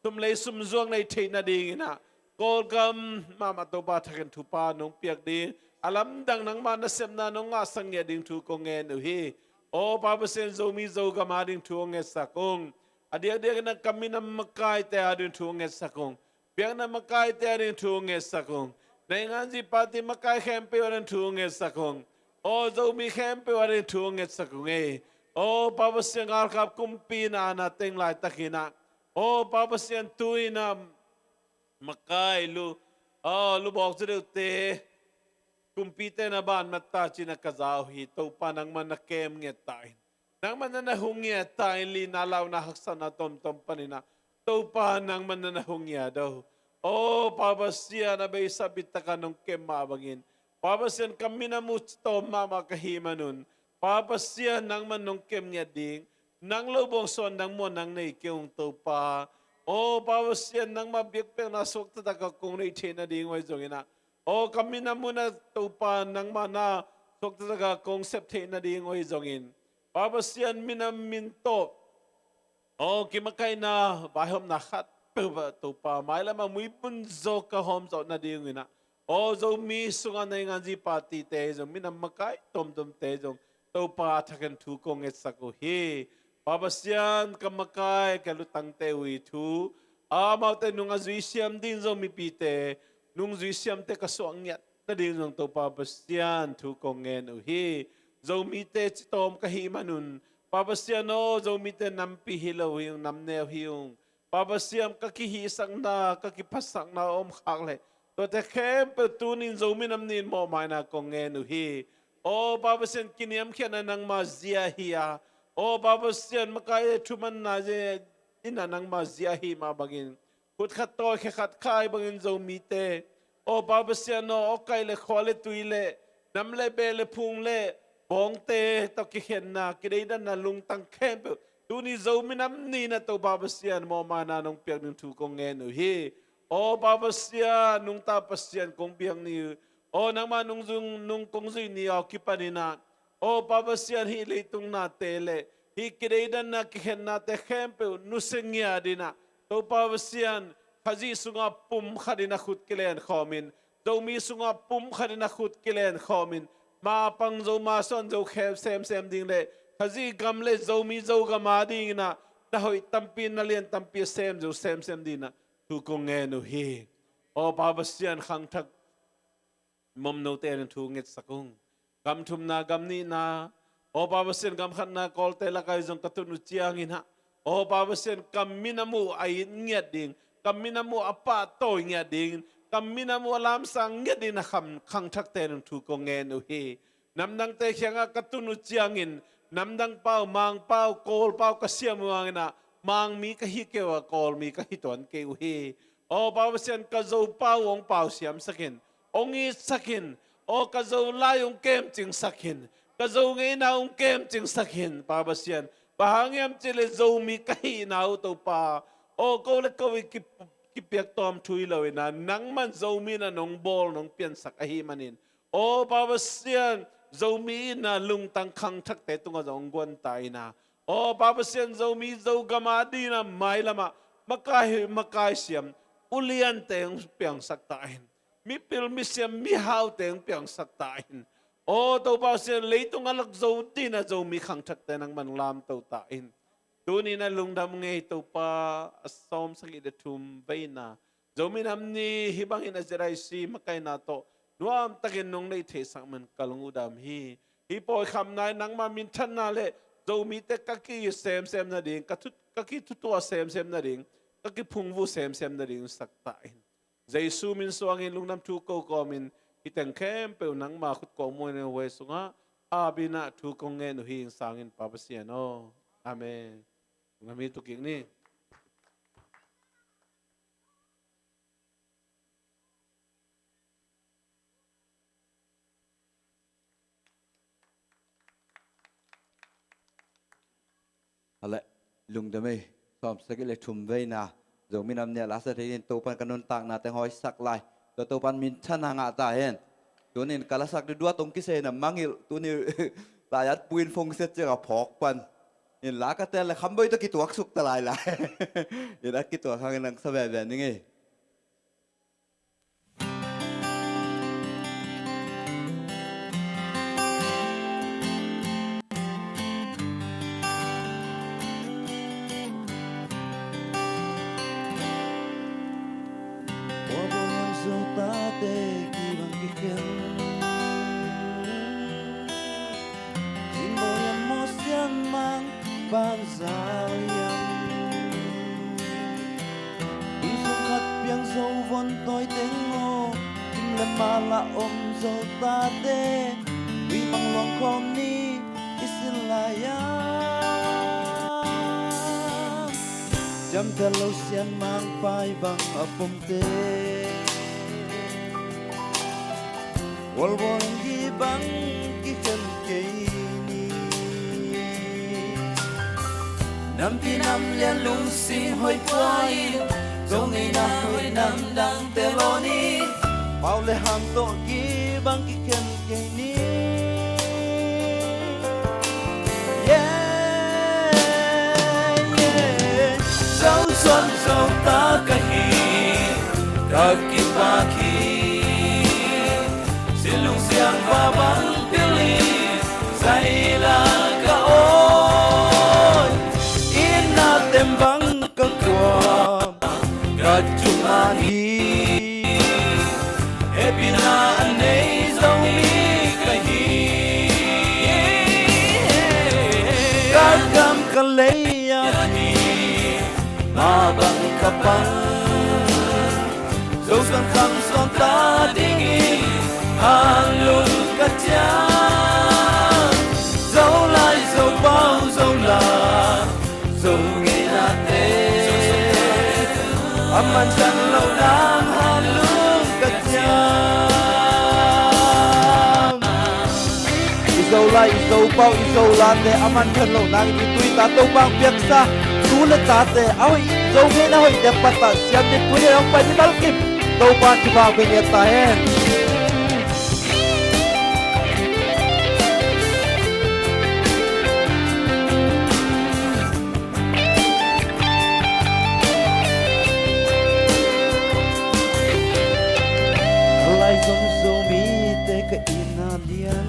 sum lei sum zuak nei theih nadingin a Kawlgam mahmah Topa thakin thupha nong piak ding, a lamdang nangmah nasepna nong ngahsak ngiat ding thu kong ngen uh hi. Aw Pa Pasian, Zomi Zogam a ding thu hong ngetsak ung. A diakdiakin a ka minam makaite a ding thu hong ngetsak ung. Biakna makaite a ding thu hong ngetsak ung. Na inganzi pati makai khempeuh a ding thu hong ngetsak ung. Aw Zomi khempeuh adingin thu hong ngetsak ung ei. Aw Pa Pasian, galkap kumpi na na teng laitakin ah, aw Pa Pasian, tu-in ah makai lu, aw lubawk zaw deuhte, kumpite na banmat ta ci-in ah ka za uh hi. Topa, nangmah na kem ngiat ta in, nangmah na na hong ngiat ta in, lina launa haksatna tomtom panin ah Topa, nangmah na na hong ngiat uh. Aw Pa Pasian, a beisa bittakin nong kem mah bangin, Pa Pasian, ka minam uh citawm mahmah ka hih manun, Pa Pasian, nangmah nong kem ngiat ding, nang lo bawng suan dang maw nang nei kei ung Topa. Aw Pa Pasian, nangmah biakpiakna suak taktak a kong neih theih nading uh ahi zongin ah, aw ka minam un ah Topa, nangmah na suak taktak a kong sep theih nading uh ahi zongin, Pa Pasian, minam min tawh, aw kimakaihna, vaihawmna khat peuh ah Topa, mailam a muibun zaw ka hawm zawh nading uh in ah, aw Zomi sungah na inganzi partite zong minam makai tomtomte zong Topa, a thakin thu kong ngetsak uh hi. Pa Pasian, ka makai ka lutangte uh i thu, amaute nung a zui siam ding Zomipite, nung zui siamte ka suah ngiat nading zong Topa Pasian, thu kong ngen uh hi. Zomite citawm ka hih manun, Pa Pasian aw, Zomite nampi hi lo hi ung, namneu hi ung. Pa Pasian, ka kihihsakna, ka kiphatsakna a om khak leh, tuate khempeuh tuni-in Zomi Nam Ni-in mawhmaina kong ngen uh hi. Aw Pa Pasian, kiniamkhiatna nangma zia hi a, aw Pa Pasian, makai le thumanna zia in ah nangma zia hi mah bangin, khut khat tawi khe khat khai bangin Zomite, aw Pa Pasian aw, awkaih le khua le tui le nam le beh le phung le bawngte tawh kikhenna, kideidanna lungtang khempeuh tuni Zomi Nam Ni-in ah Topa Pasian, mawhmaina nong piak ding thu kong ngen uh hi. Aw Pa Pasian, nungta Pasian kong biak ni uh, aw nangmah nung zung, nung kong zuih ni a kipanin ah, aw Pa Pasian, hih leitung nate le hih kideidanna kikhennate khempeuh nusia ngiat in ah, Topa Pasian, Khazih sungah pum khat in a khut kilen khawmin, Zomi sungah pum khat in a khut kilen khawmin, ma pang zo ma suan zo khem semsem ding le Khazih gam le Zomi Zogam a dingin ah na hoih tampi, na lian tampi a sem zo semsem dingin ah thu kong ngen uh hi. Aw Pa Pasian, khangthak momnote adingin thu ngetsak ung. Gam thumna, gam nihna, aw Pa Pasian, gam khatna Kawlte lakah zong ka tun uh ciangin ah, aw Pa Pasian, ka minam uh a it ngiat ding, ka minam uh a pahtawi ngiat ding, ka minam uh a lamsang ngiat dingin ah kham, khangthakte adingin thu kong ngen uh hi. Namdangte kiangah ka tun uh ciangin, namdang pau, Mang pau, Kawl pau ka siam uh hangin ah, Mang mi ka hi kei uh a, Kawl mi ka hi tuan kei uh hi. Aw Pa Pasian, ka Zo pau hong pau siamsak in, hong itsak in, aw ka Zo lai hong kemcingsak in, ka Zo ngeina hong kemcingsak in, Pa Pasian. Bang hang hiam cih leh Zomi ka hihna uh Topa, aw ko le ko i ki, kipiak tawm thu hi lo in ah, nangman Zomi in ah nong bawl, nong piansak ahih manin, aw Pa Pasian, Zomi in ah lungtang khangthakte tungah zong hong guan ta in ah, aw Pa Pasian, Zomi Zogam a dingin ah mailam ah makai, makai siam uliante hong piangsak ta in, mipil misiam mihaute hong piangsak ta in, aw Topa Pasian, leitung a lak zo dingin ah Zomi khangthakte nangman lamto ta in. Tuni-in ah lungdam ung ei Topa, a sawmsagih le thum veina Zomi Nam Ni hih bangin a Z I C makaihna tawh nuamtakin nong neih theihsak man ka lung uh dam hi. Hih pawikhamna in nangma minthanna le Zomite ka ki semsem nading, ka thu, ka kithutuah semsem nading, ka kiphungvuh semsem nading sak ta in. Jesu min suangin lungdam thu ko kawmin hih teng khempeuh nangma khut kawm muan in, huai sungah apin ah thu kong ngen uh hi, ing sangin Pa Pasian aw. Amen. Lungdam hi, tu kik ni. Hale, lungdam ei, sawmsagih le thum veina Zomi Nam Ni a lasa thei in Topan ka nuntakna teng hawisak lai. Tua Topan minthanna ngah ta hen. Tunin ka lasak duhdua tong kisena mangilh, tuni lai-at puin phone set ciang a phawk pan. In la ka tel le khamboi tawh kituaksuk ta lai lai. In a kituak hangin nang sa veve ning ei. Tawi teng aw, kim le mala om zo tate, ui mang luang khawm ni i sin lai-a. Ciamteh lo sian mangpai bang a pomte, walwal gi bang kikhen kei ni. Nampi nam lian lungsing hoih pua in, Zo ngeina hoih namdangte lawn in, pau le ham tawh gi bang kikhen kei ni. Yeah, yeah. Zo suan zo ta ka hi, ka kipak hi. Sin lungsiang va bang pil in, zaila ka awi, inn a tem bang ka kuam, ka thuman hi. Hehpihna a nei Zomi ka hi. Ka gam ka lei a ding, mah bang ka pang. Zo suan khang suan ta dingin hanlung ka ciam. Zo lai, Zo pau, Zo lam, Zo ngeinate, a man khan lo nang hanlung ka ciam. I Zo lai, i Zo pau, i Zo lamte a man khan lo nangin i tui ta Topa hong piaksa tu le tate a hoih, Zo ngeina hoihte pattah siamte tui a hong pai ni malkim. Topa in thupha hong pia ta hen. Ka lai zong Zomite ka itna lian,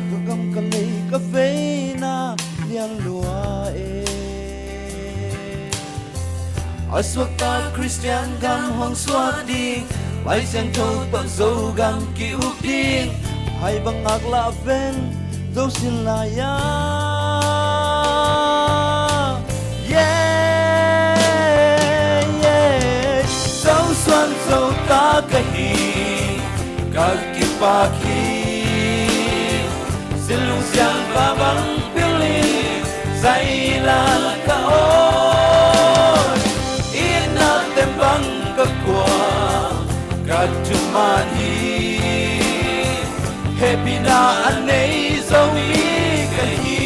ka gam ka lei ka veina lian lua e. A suakta Khristian gam hong suak ding, Lai Siangtho tawh Zogam ki-uk ding, hai bang ngaklah ven Zo sin lai-a. Yeah, yeah. Zo suan zo ta ka hi, ka kipak hi. Sin lungsiang va bang pil in, zaila ka awi, inn a tem bang ka kuam, ka thuman hi. Hehpihna a nei Zomi ka hi.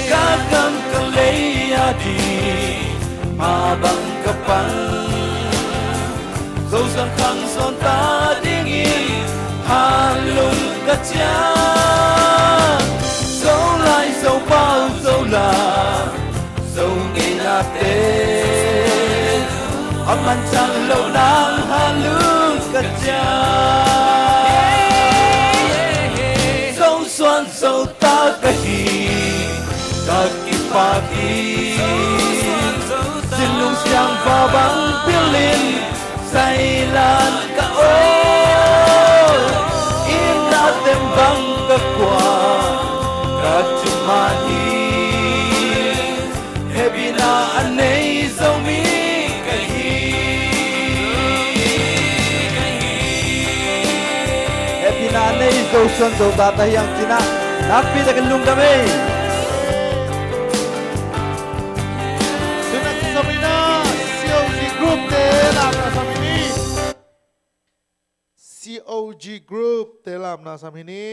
Ka gam ka lei a ding, mah bang ka pang. Zo suan khang suan ta dingin hanlung ka ciam. Zo lai, Zo pau, Zo lam, Zo ngeinate, a man khan lo nang hanlung ka ciam. Zo suan zo ta ka hi, ka kipak hi. Sin lungsiang va bang pil in, zaila ka awi, inn a tem bang ka kuam, ka thuman hi. Hehpihna a nei Zomi ka hi. Hehpihna a nei Zo suan zo ta ta hi hang cih ah nakpi takin lungdam ei. Tuna kisam in ah C O G Group te lamna sam hi ni. C O G Group te lamna sam hi ni.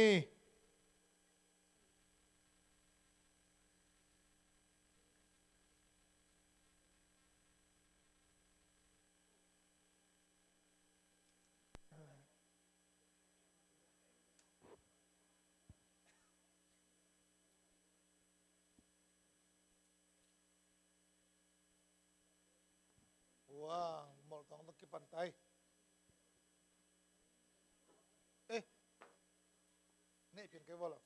Ua, moltong tawh kipan tai. Eh, neih pian kei ua lo.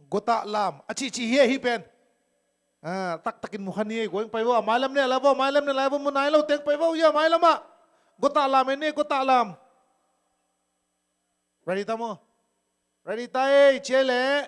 Gotah lam a cihcih hi, hih pen. Ah, taktakin mu kha ni ei, guai pai vo, a mailam ne lai vo, a mailam ne lai vo, mu nai lo teng pai vo, ia mailamah. Gotah lam ei ni, gotah lam. Ready ta maw? Ready ta ei, ciai leh.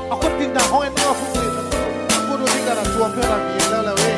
A khut ding dan hong en, a khut ding dan, a khut ding dan a tuam pia la mi leuleu ei.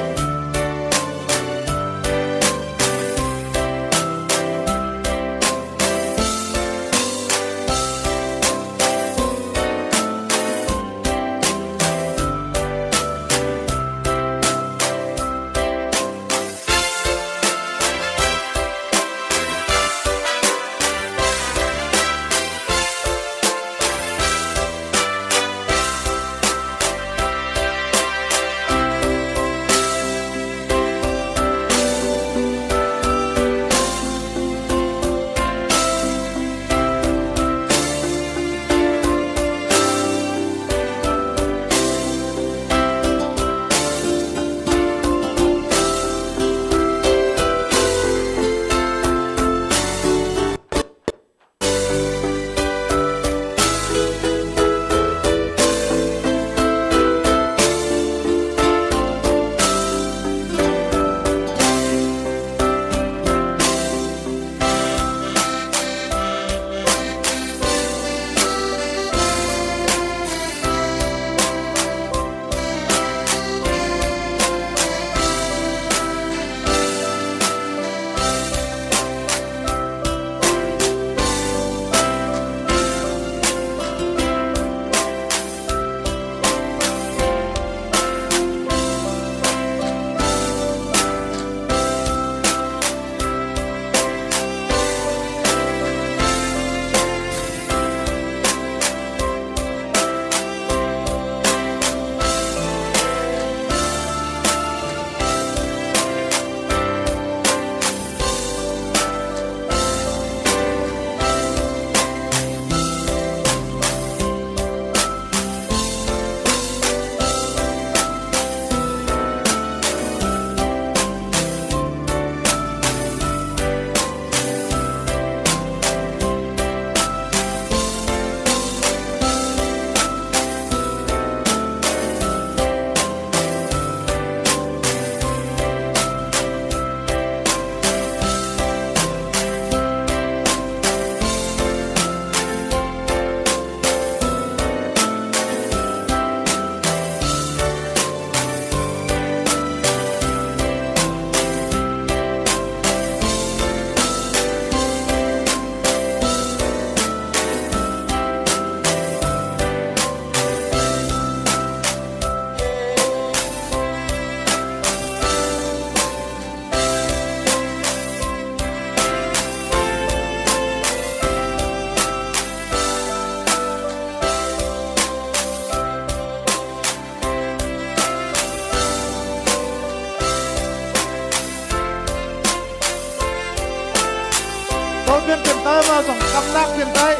Tawlpian pian tai, amah zong kamlak pian tai.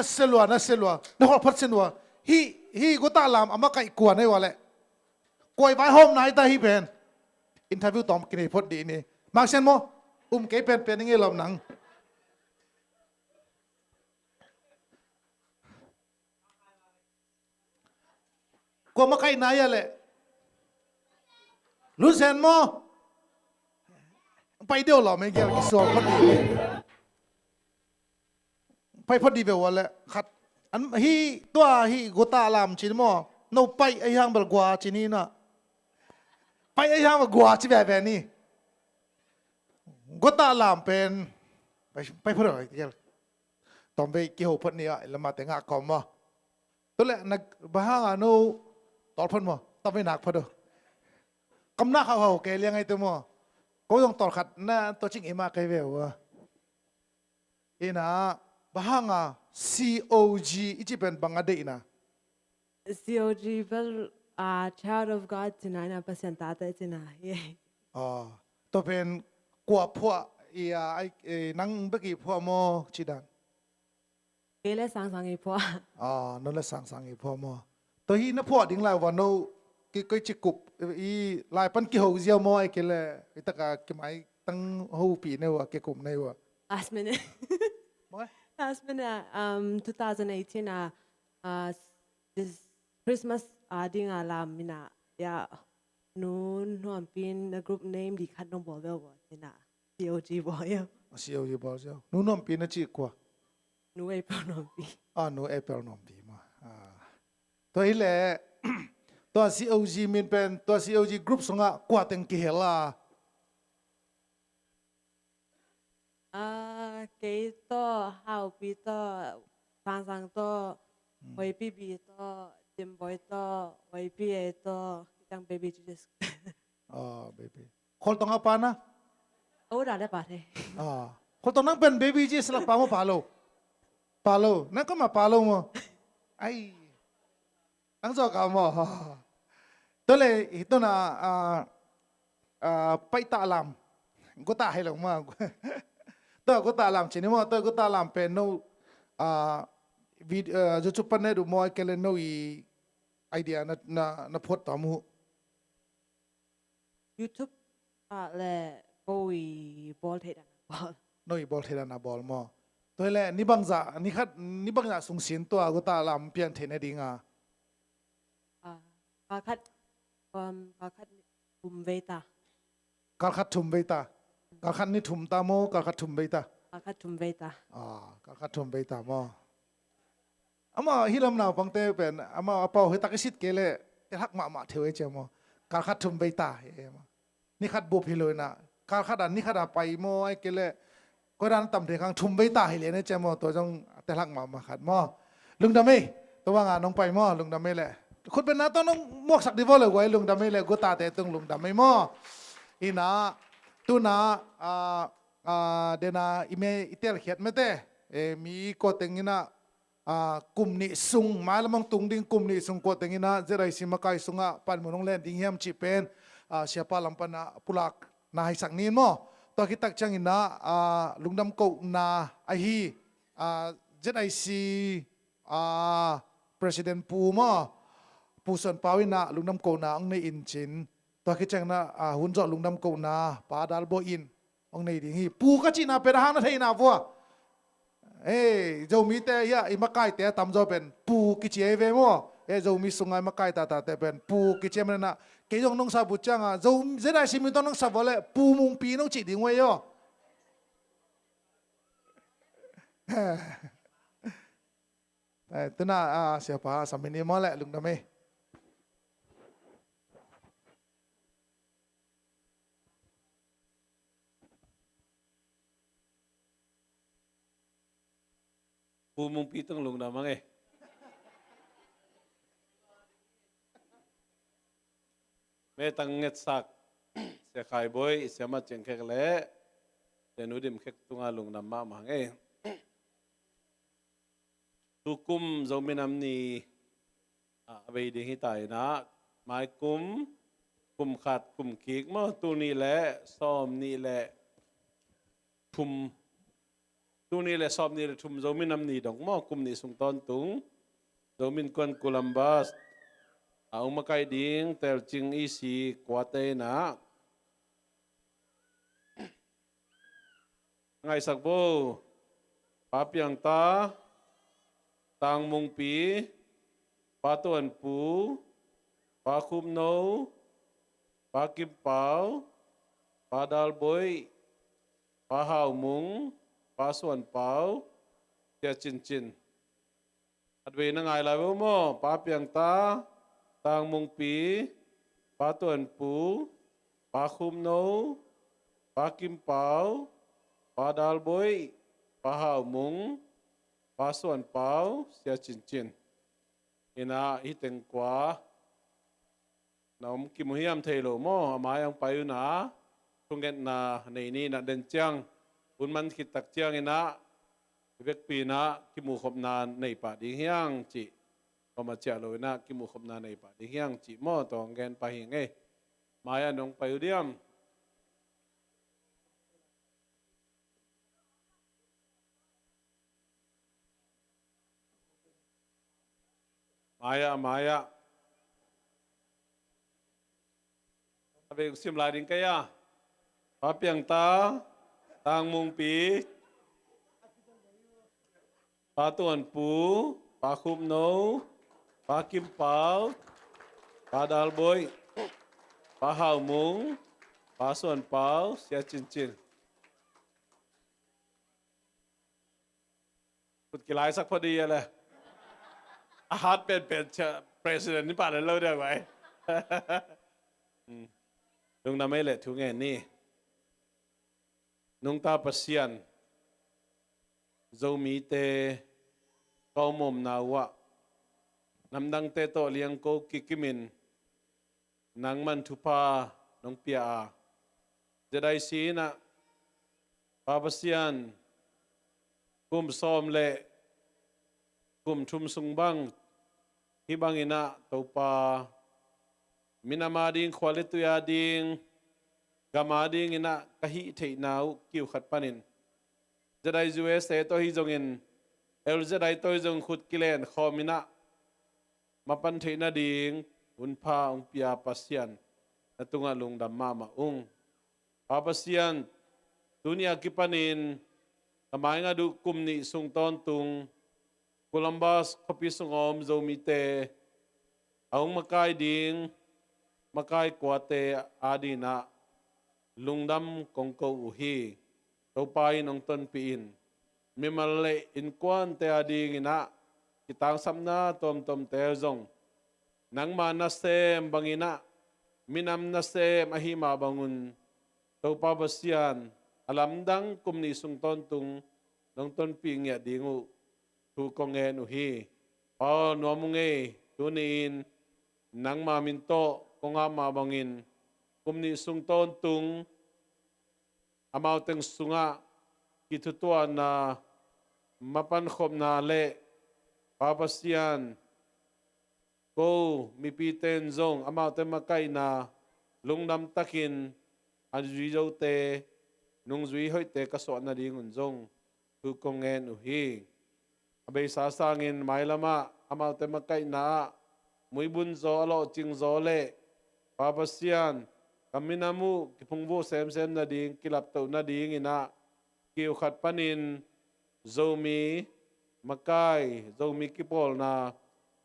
Sia lua, na sia lua, na holh phot sia lua. Hih, hih guta lam a makaih kua na hi ua leh, kua i vaihawm na hi ta hih pen. Interview tawm kinei phot dih ni. Mak Sian maw? Um kei penpen i ngei lawm nang. Kua makaih na ia leh? Lun Sen maw? Pai deuh lawm ei, gel kisual phot dih. Pai phot dih ve ua leh khat. An, hih tua hih guta lam ci ni maw? No pai ei hang bel gua ci ni na. Pai ei hang bel gua ci veve ni. Guta lam pen pai, pai phot dih gel. Tawmvei kiho phot ni a, lamate ngah kawm maw? Tua leh na, bang hanga no tawl phot maw? Tawmvei nak phot uh. Kamnak hauhau kei liang ai tu maw? Ko zong tawl khat na tua cing i ma kei ve ua. Ina, bang hanga C O G i ci pen bang a deihna? C O G bel, ah, Child of God cina ina, Pasian tate cina. Ye. Ah, tua pen kua phuah i a, ai, eh, nang bek i phuah maw ci dan? Kei le Sangsang i phuah. Ah, no le Sangsang i phuah maw? Tua hi na phuah ding lai ua no ki koi ci kup i lai pan kiho ziau maw, ai kei le i taka kimai tang hopi ne ua, kikum ne ua? Last minute. Maw? Last minute, um, two thousand eighteen a, uh, this Christmas a dinga lam ina, ya, nu nuampin a group name di khat nong bawl ve ua, ina. C O G bawl ia. Ah, C O G bawl ia. Nu nuampin a ci kua? Nu April nuampi. Ah, nu April nuampi maw. Ah. Tua hi leh, tua C O G min pen, tua C O G group sungah kua teng kihel a? Ah, kei tawh, Haupi tawh, Sangsang tawh, hmm, Hoipi Bi tawh, Jimboi tawh, Hoipi A tawh, kitang Baby Jesus. Ah, Baby. Kholtong a pa na? Au da le pa the. Ah. Kholtong nang pen Baby Jesus lak pa maw, pa lo? Pa lo. Nang kama pa lo maw? Ai. Nang zaw ka maw? Tua le, hi tua na, ah, ah, paita lam. Guta hi lo maw? Tua guta lam ci ni maw? Tua guta lam pen no, ah, vid-, ah, YouTube pan ne du maw, ai kei le no i idea na, na, na phuat ta mu. YouTube ah le ko i bawl theih dan a bawl. No i bawl theih dan a bawl maw? Tua hi le ni bangzah, ni khat, ni bangzah sung sin tua guta lam pian theih na ding a? Ah, kal khat, um, kal khat thum vei ta. Kal khat thum vei ta. Kal khat ni thum ta maw, kal khat thum vei ta? Kal khat thum vei ta. Ah, kal khat thum vei ta maw? Amah hi lam naupangte pen, amah a pau hi tak i sit kei leh, telhak mahmah theu ei cia maw. Kal khat thum vei ta hi ei maw. Ni khat bup hi lo ina, kal khat a, ni khat a pai maw, ai kei leh, koi dan tam thei khang thum vei ta hi lian ei cia maw, tua zong telhak mahmah khat maw. Lungdam ei, tua banga nong pai maw, lungdam ei leh. Khut beng na tawh nong muaksak dih vaw leh guai, lungdam ei leh, gutate tung lungdam ei maw. Ina, tuna, ah, ah, dena, i me, i telkhiat mete, eh, mi kua teng ina, ah, kum nih sung, mailam hong tung ding kum nih sung kua teng ina Z I C makai sungah panmun hong len ding hiam cih pen, ah, siapa lam pana pulak na haisak ni maw. Tua khit tak ciang ina, ah, lungdam kohna ahi, ah, Z I C, ah, President Pu maw, Pu Suan Pau ina lungdam kohna hong nei in cin. Tua khit ciang ina, ah, hun zawh lungdam kohna Pa Dal Bawi in hong nei ding hi. Pu ka cihna pen a hang na theihna vua. Eh, Zomite hiah i makaite a tamzaw pen Pu kici ei ve maw. Eh, Zomi sunga i makai tatate pen Pu kici ei manana. Kei zong nong sa bu cianga, Zo, Z I C min tawh nong sa vua leh Pu Mungpi nong cih ding uh ei aw. Eh, tuna, ah, siapa, sa min ni maw leh, lungdam ei. Pu Mungpi tong lungdam ang e. Metang ngetsak Sia Khai Bawi, Sia Mat Ciang Khek le Sia Nu Dim Khek tunga lungdam mahmah ang e. Tukum Zomi Nam Ni a vei ding hita inah, maikum, kum khat, kum kik maw, tul nih le sawm nih le thum, Tul nih le sawmnih le thum Zomi Nam Ni dong maw, kum nih sung tawntung Zomi Innkuan Columbus a hong makaih ding Telcing E C kuate in ah ngaihsak vo. Pa Piangta, Tang Mungpi, Pa Tuan Pu, Pa Khupno, Pa Kim Pau, Pa Dal Boih, Pa Hau Mung, Pa Suan Pau, Sia Cin Cin. Khatvei na ngai lai vo maw, Pa Piangta, Tang Mungpi, Pa Tuan Pu, Pa Khupno, Pa Kim Pau, Pa Dal Boih, Pa Hau Mung, Pa Suan Pau, Sia Cin Cin. In ah hih teng kua na om kimu hiam thei lo maw, a mai ah hong pai un ah, thungetna nei ni in ah, den ciang hun man khit tak ciang in ah, i vekpi in ah kimuhkhopna nei pah ding hiang cih, kua mah ciah lo in ah kimuhkhopna nei pah ding hiang cih maw, tua hong gen pah hi ing ei. Mai ah nong pai uh diam? Mai ah, mai ah. A vei kong sim lai ding ka hia? Pa Piangta, Tang Mungpi, Pa Tuan Pu, Pa Khupno, Pa Kim Pau, Pa Dal Boih, Pa Hau Mung, Pa Suan Pau, Sia Cin Cin. Khut kilaisak phot dih a le. A hat penpen cia president ni pah le lo dia guai. Hmm. Lungdam ei le thu ngen ni. Nungta Pasian, Zomite ka om omna uh ah namdangte tawh liangko kikimin nangman thupha nong pia a, Z I C in ah Pa Pasian, kum sawm le kum thum sung bang, hih bangin ah Topa, minam ading, khua le tui ading, gam adingin ah ka hih theihna uh kiu khat panin Z I U S A tawh hi zongin, L Z I tawh hi zong khut kilen khawm in ah mapan theih nading hunpha hong pia Pasian, na tungah lungdam mahmah ung. Pa Pasian, tuni a kipanin ka maingat uh kum nih sung tawntung Columbus khuapi sung a om Zomite a hong makai ding makai kuate adingin ah lungdam kong ko uh hi. Topa in hong tonpih in. Mimal le innkuante adingin ah kitangsapna tuamtuamte zong nangma nasem bangin ah, minam nasem ahih mah bangun, Topa Pasian, a lamdang kum nih sung tawntung nong tonpih ngiat ding uh thu kong ngen uh hi. Pa aw, nuam ung ei, tuni-in nangma min tawh kong ap mah bangin, kum nih sung tawntung amau teng sungah kithutuahna, mapankhopna le Pa Pasian, ko mipite in zong amaute makaihna lungdam takin a zui zote, nungzui hoihte ka suah nadingun zong thu kong ngen uh hi. A beisa sangin mailamah amaute makaihna ah muibun zaw, a lawhcing zaw le Pa Pasian, ka minam uh kiphungvuh semsem nading, kilaptoh nadingin ah kiu khat panin Zomi makai, Zomi kipawlna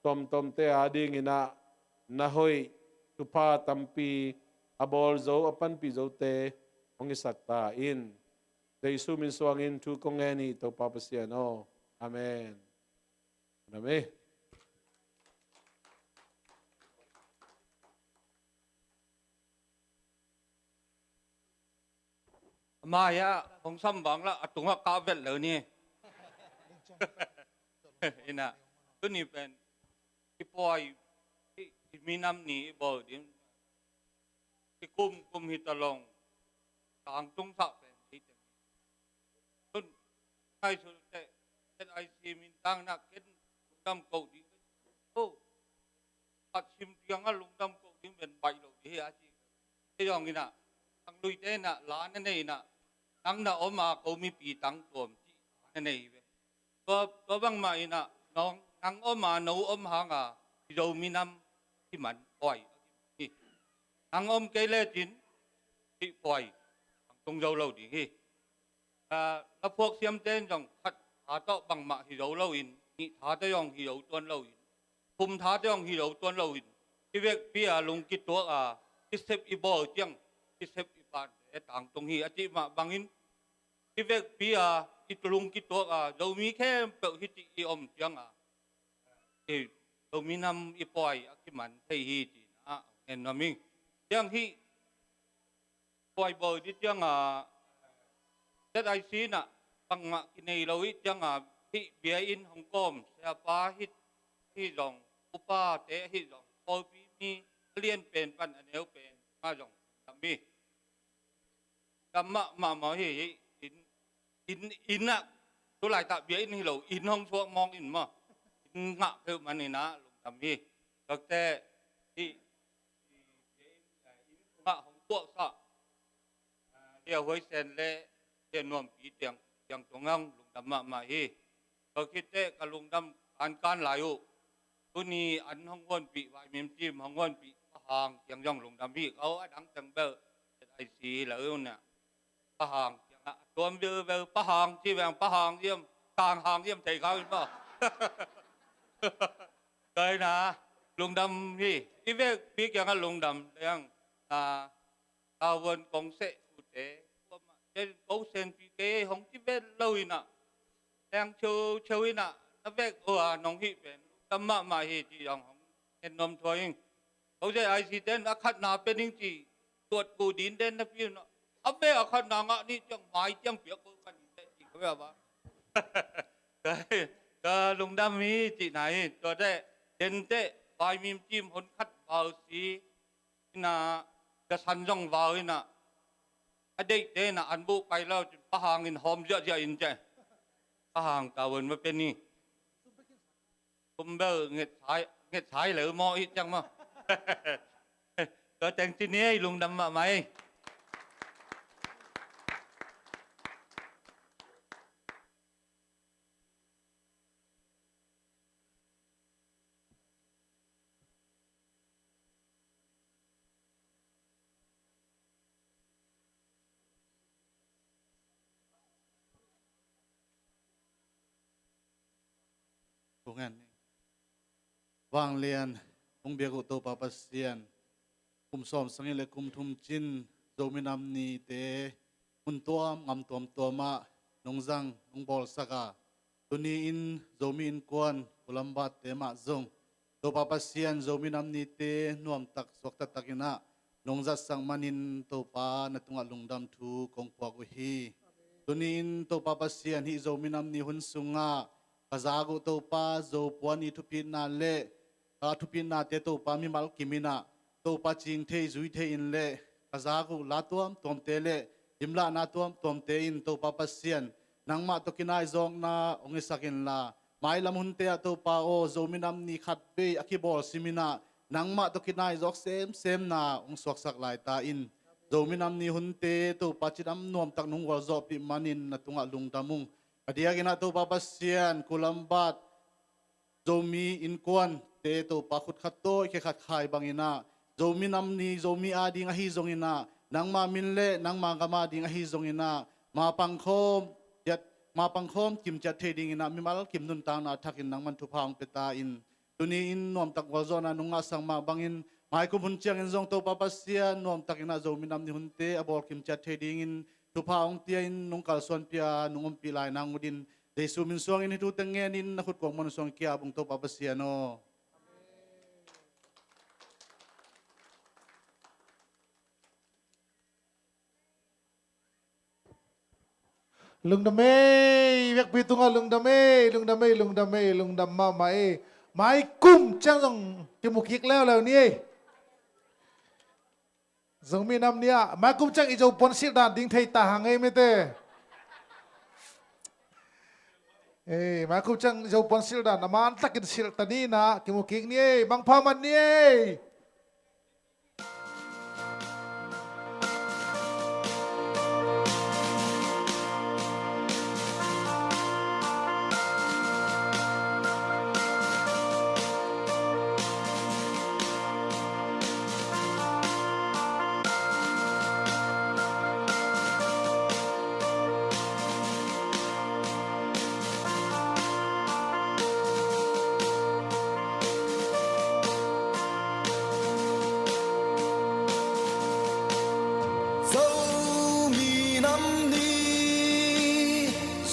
tuamtuamte adingin ah na hoih, thupha tampi a bawl zo, a panpih zote hong hisak ta in. Jesu min suangin thu kong ngen hi, Topa Pasian aw. Amen. Amen. A mai-ah hong sam bang lah a tungah kah vet lo ni. Ina, tuni pen i puai, i, i minam ni i bawl ding. I kumkum hi ta long, tangtung sah pen hi teng. Tun, ngaihsut teh, Z I C mintang na ken, lungdam ko ding. Oh, pat sim tiang a lungdam ko ding pen baih lo ding hi a ci. Ei zong ina, tangluite ina, la na nei ina, nang na om a ko mipi tang tuam ci. na nei hi ve. Tua, tua bangmah inah nong, nang om a no om hanga hi Zomi nam hi man puai a kiman hi. Nang om kei lecin hih puai ang tung zo lo ding hi. Ah, laphuak siamte in zong khat tha tawh bangmah hi zo loin, nih tha tawh zong hi zo tuan loin, thum tha tawh zong hi zo tuan loin, i vekpi a lung kituak a, i sep i bawl ciang, i sep i pante tangtung hi a cih mah bangin, i vekpi a i lung kituak a, Zomi khempeuh hih cih i om ciang a, i Zomi nam i puai a kiman thei hi cihna a ngen nuam ing. Ciang hih puai bawl dih cianga Z I C inah bangmah kinei lo ih cianga hih bia in hong kawm siapa hih, hih zong upate hih zong pawlpi mi a lian pen pan a neu pen mah zong tam hi. Tam mahmah maw hi, hi in, in, innah tulaitak bia in hi lo, in hong suak mawng in maw, in ngah peuh man inah lungdam hi. Takte hih, hih bia in, eh, in sungah hong puaksak, ah, Lia Huai Sen le Lia Nuam Pi tiang, tiang tungah lungdam mahmah hi. Ka khit teh ka lungdam kankan lai uh. Tuni an hong huanpih, Vaimim team hong huanpih Pa Hang kiang zong lungdam hi. Ka uh a dang teng bel Z I C hi lo uh na. Pa Hang kiangah a tuam velvel, Pa Hang ci veng, Pa Hang ziam, Kang Hang ziam thei kha uh in maw. Kai na lungdam hi. I vekpi kiangah lungdam deng. Ah, Tavuan kong seh sute, kuamah ken ko senpi kei hong ci vet lo inah, leng cheucheu inah na vek uh a nong hih pen lungdam mahmah hi cih zong hong ngen nuam thua ing. Ko Z I C ten a khatna pe ning ci tuat ku din den na pi unah, a vek a khatna ngah nih ciang mai ciang piak ko kan in teh ci ka vek a ba. Ka, ka lungdam hi cihna hi. Tua teh den teh Vaimim team hon khat val si inah, ka san zong vau inah, a deihte inah an buh pai lo cin Pa Hang in hawm ziahziah in ceh. Pa Hang Tavuan va pe ni. Kumbel ngetsai, ngetsai leu maw ih ciang maw. Tua teng ci ni ei, lungdam mahmah ei. Kong en ni. Vanglian, kong biak uh Topa Pasian, kum sawm sagih le kum thum cin Zomi Nam Nite mun tuam ngam tuamtuam ah nong zang, nong bawlsak a, tuni in Zomi Innkuan Columbus te mah zong Topa Pasian Zomi Nam Nite nuamtak suakta takin ah nong zatsak manin Topa na tungah lungdam thu kong puak uh hi. Tuni in Topa Pasian hih Zomi Nam Ni hun sungah ka zak uh Topa Zopuan i thupitna le ka thupitnate Topa mimal kim inah Topa cing thei zui thei in le ka zak uh la tuamtuamte le dimlahna tuamtuamte in Topa Pasian nangmah tawh kinaizawkna hong hisak inla, mailam hunte ah Topa aw, Zomi Nam Ni khatvei a kibawl sim inah nangmah tawh kinaizawk semsemna hong suaksak laita in. Zomi Nam Ni hunte Topa cidam nuamtak nong gualzawhpih manin na tungah lungdam ung. A diakin ah Topa Pasian, Columbus Zomi Innkuante Topa khut khat tawi khe khat khai bangin ah, Zomi Nam Ni, Zomi ading ahi zongin ah, nangma min le nangma gam ading ahi zongin ah, ma pangkhawm ciat, ma pangkhawm kim ciat thei dingin ah mimal kim nuntakna thakin nangman thupha hong pia ta in. Tuni in nuamtak gualzawhna nong ngahsak mah bangin, maikum hun ciangin zong Topa Pasian nuamtakin ah Zomi Nam Ni hunte a bawl kim ciat thei dingin thupha hong pia in nong kalsuanpih a nong ompih lai nang uh din, Jesu min suangin hih thu teng ngenin na khut kuang muan suang kia bung Topa Pasian aw. Lungdam ei, vekpi tungah lungdam ei, lungdam ei, lungdam ei, lungdam mahmah ei. Maikum ciang zong kimu kik leuleu ni ei. Zomi Nam Ni ah maikum ciang i Zopuan silh dan ding thei ta hang ei mite. Ei, maikum ciang i Zopuan silh dan a man takin silh ta ni inah kimu kik ni ei, mangpha man ni ei.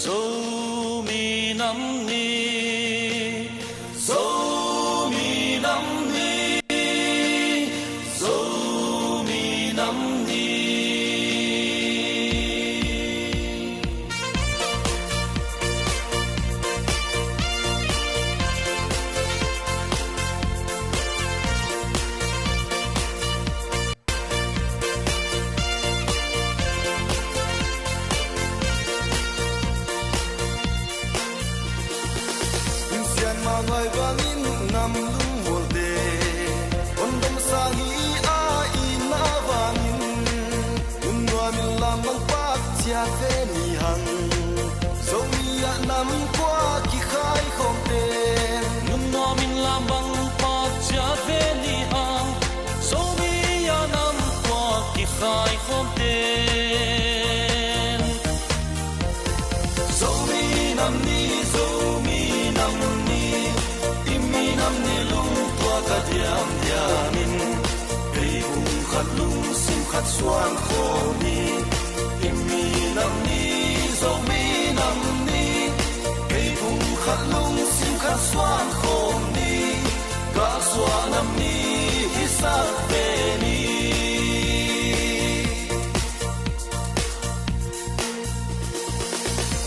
Zomi Nam Ni, Zomi Nam Ni, Zomi Nam Ni. Sian mah ngai vangin nam lungmualte hon dom sang hi a, i na vangin nunnuam in lam bang pak ciat ve ni hang. Zomi ah nam kua kikhai khawmte, nunnuam in lam bang pak ciat ve ni hang. Zomi ah nam kua kikhai khawmte, Zomi Nam Ni, Zomi Nam Ni, i minam ni lungtuak a diamdiam in, ei bung khat lungsim khat suan khawm ni. I minam ni, Zomi Nam Ni, ei bung khat lungsim khat suan khawm ni. Galsuah nam ni hisak ve ni.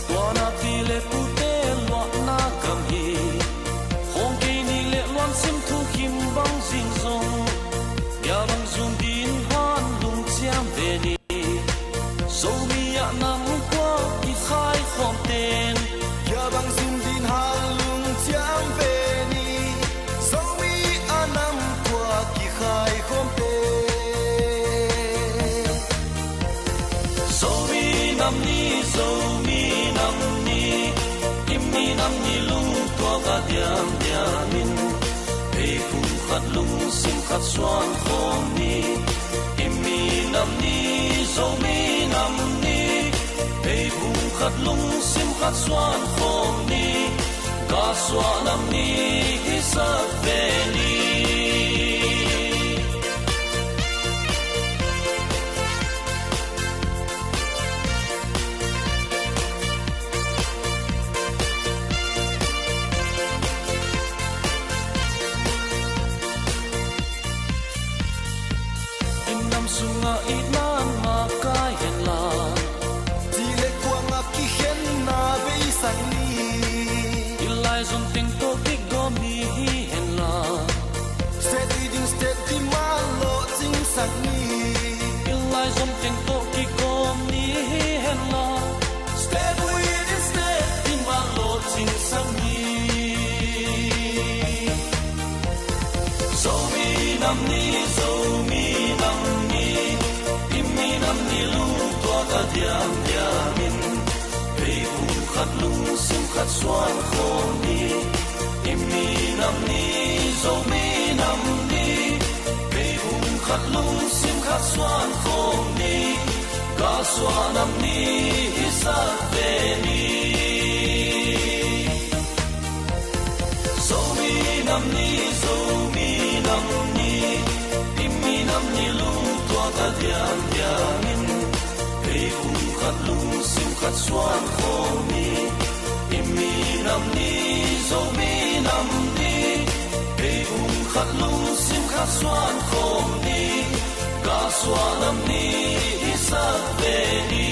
Tua na pi le pute luahna gam hi. Khawng kei nih le luan sim thu kim bang zing zong, bia bang zum din han lungciam ve ni. Zomi ah nam kua kikhai khawmten, bia bang zum din han lungciam ve ni. Zomi ah nam kua kikhai khawmten. Zomi Nam Ni, Zomi Nam Ni, i minam ni lungtuak a diamdiam in, ei bung khat lungsim khat suan khawm ni. I minam ni, Zomi Nam Ni, ei bung khat lungsim khat suan khawm ni. Galsuah nam ni hisak ve ni. I nam sungah i nam mah kai hen la, cih le kuang ah kikhenna beisak ni. I laizom teng tawh kigawm ni hi hen la, state within state demand lawhcingsak ni. I laizom teng tawh kigawm ni hi hen la, state within state demand lawhcingsak ni. Zomi Nam Ni, Zomi Nam Ni, i minam ni lungtuak a diamdiam in, ei bung khat lungsim khat suan khawm ni. I minam ni, Zomi Nam Ni, ei bung khat lungsim khat suan khawm ni. Galsuah nam ni hisak ve ni. Zomi Nam Ni, Zomi Nam Ni, i minam ni lungtuak a diamdiam in, ei bung khat lungsim khat suan khawm ni. I minam ni, Zomi Nam Ni, ei bung khat lungsim khat suan khawm ni. Galsuah nam ni hisak ve ni.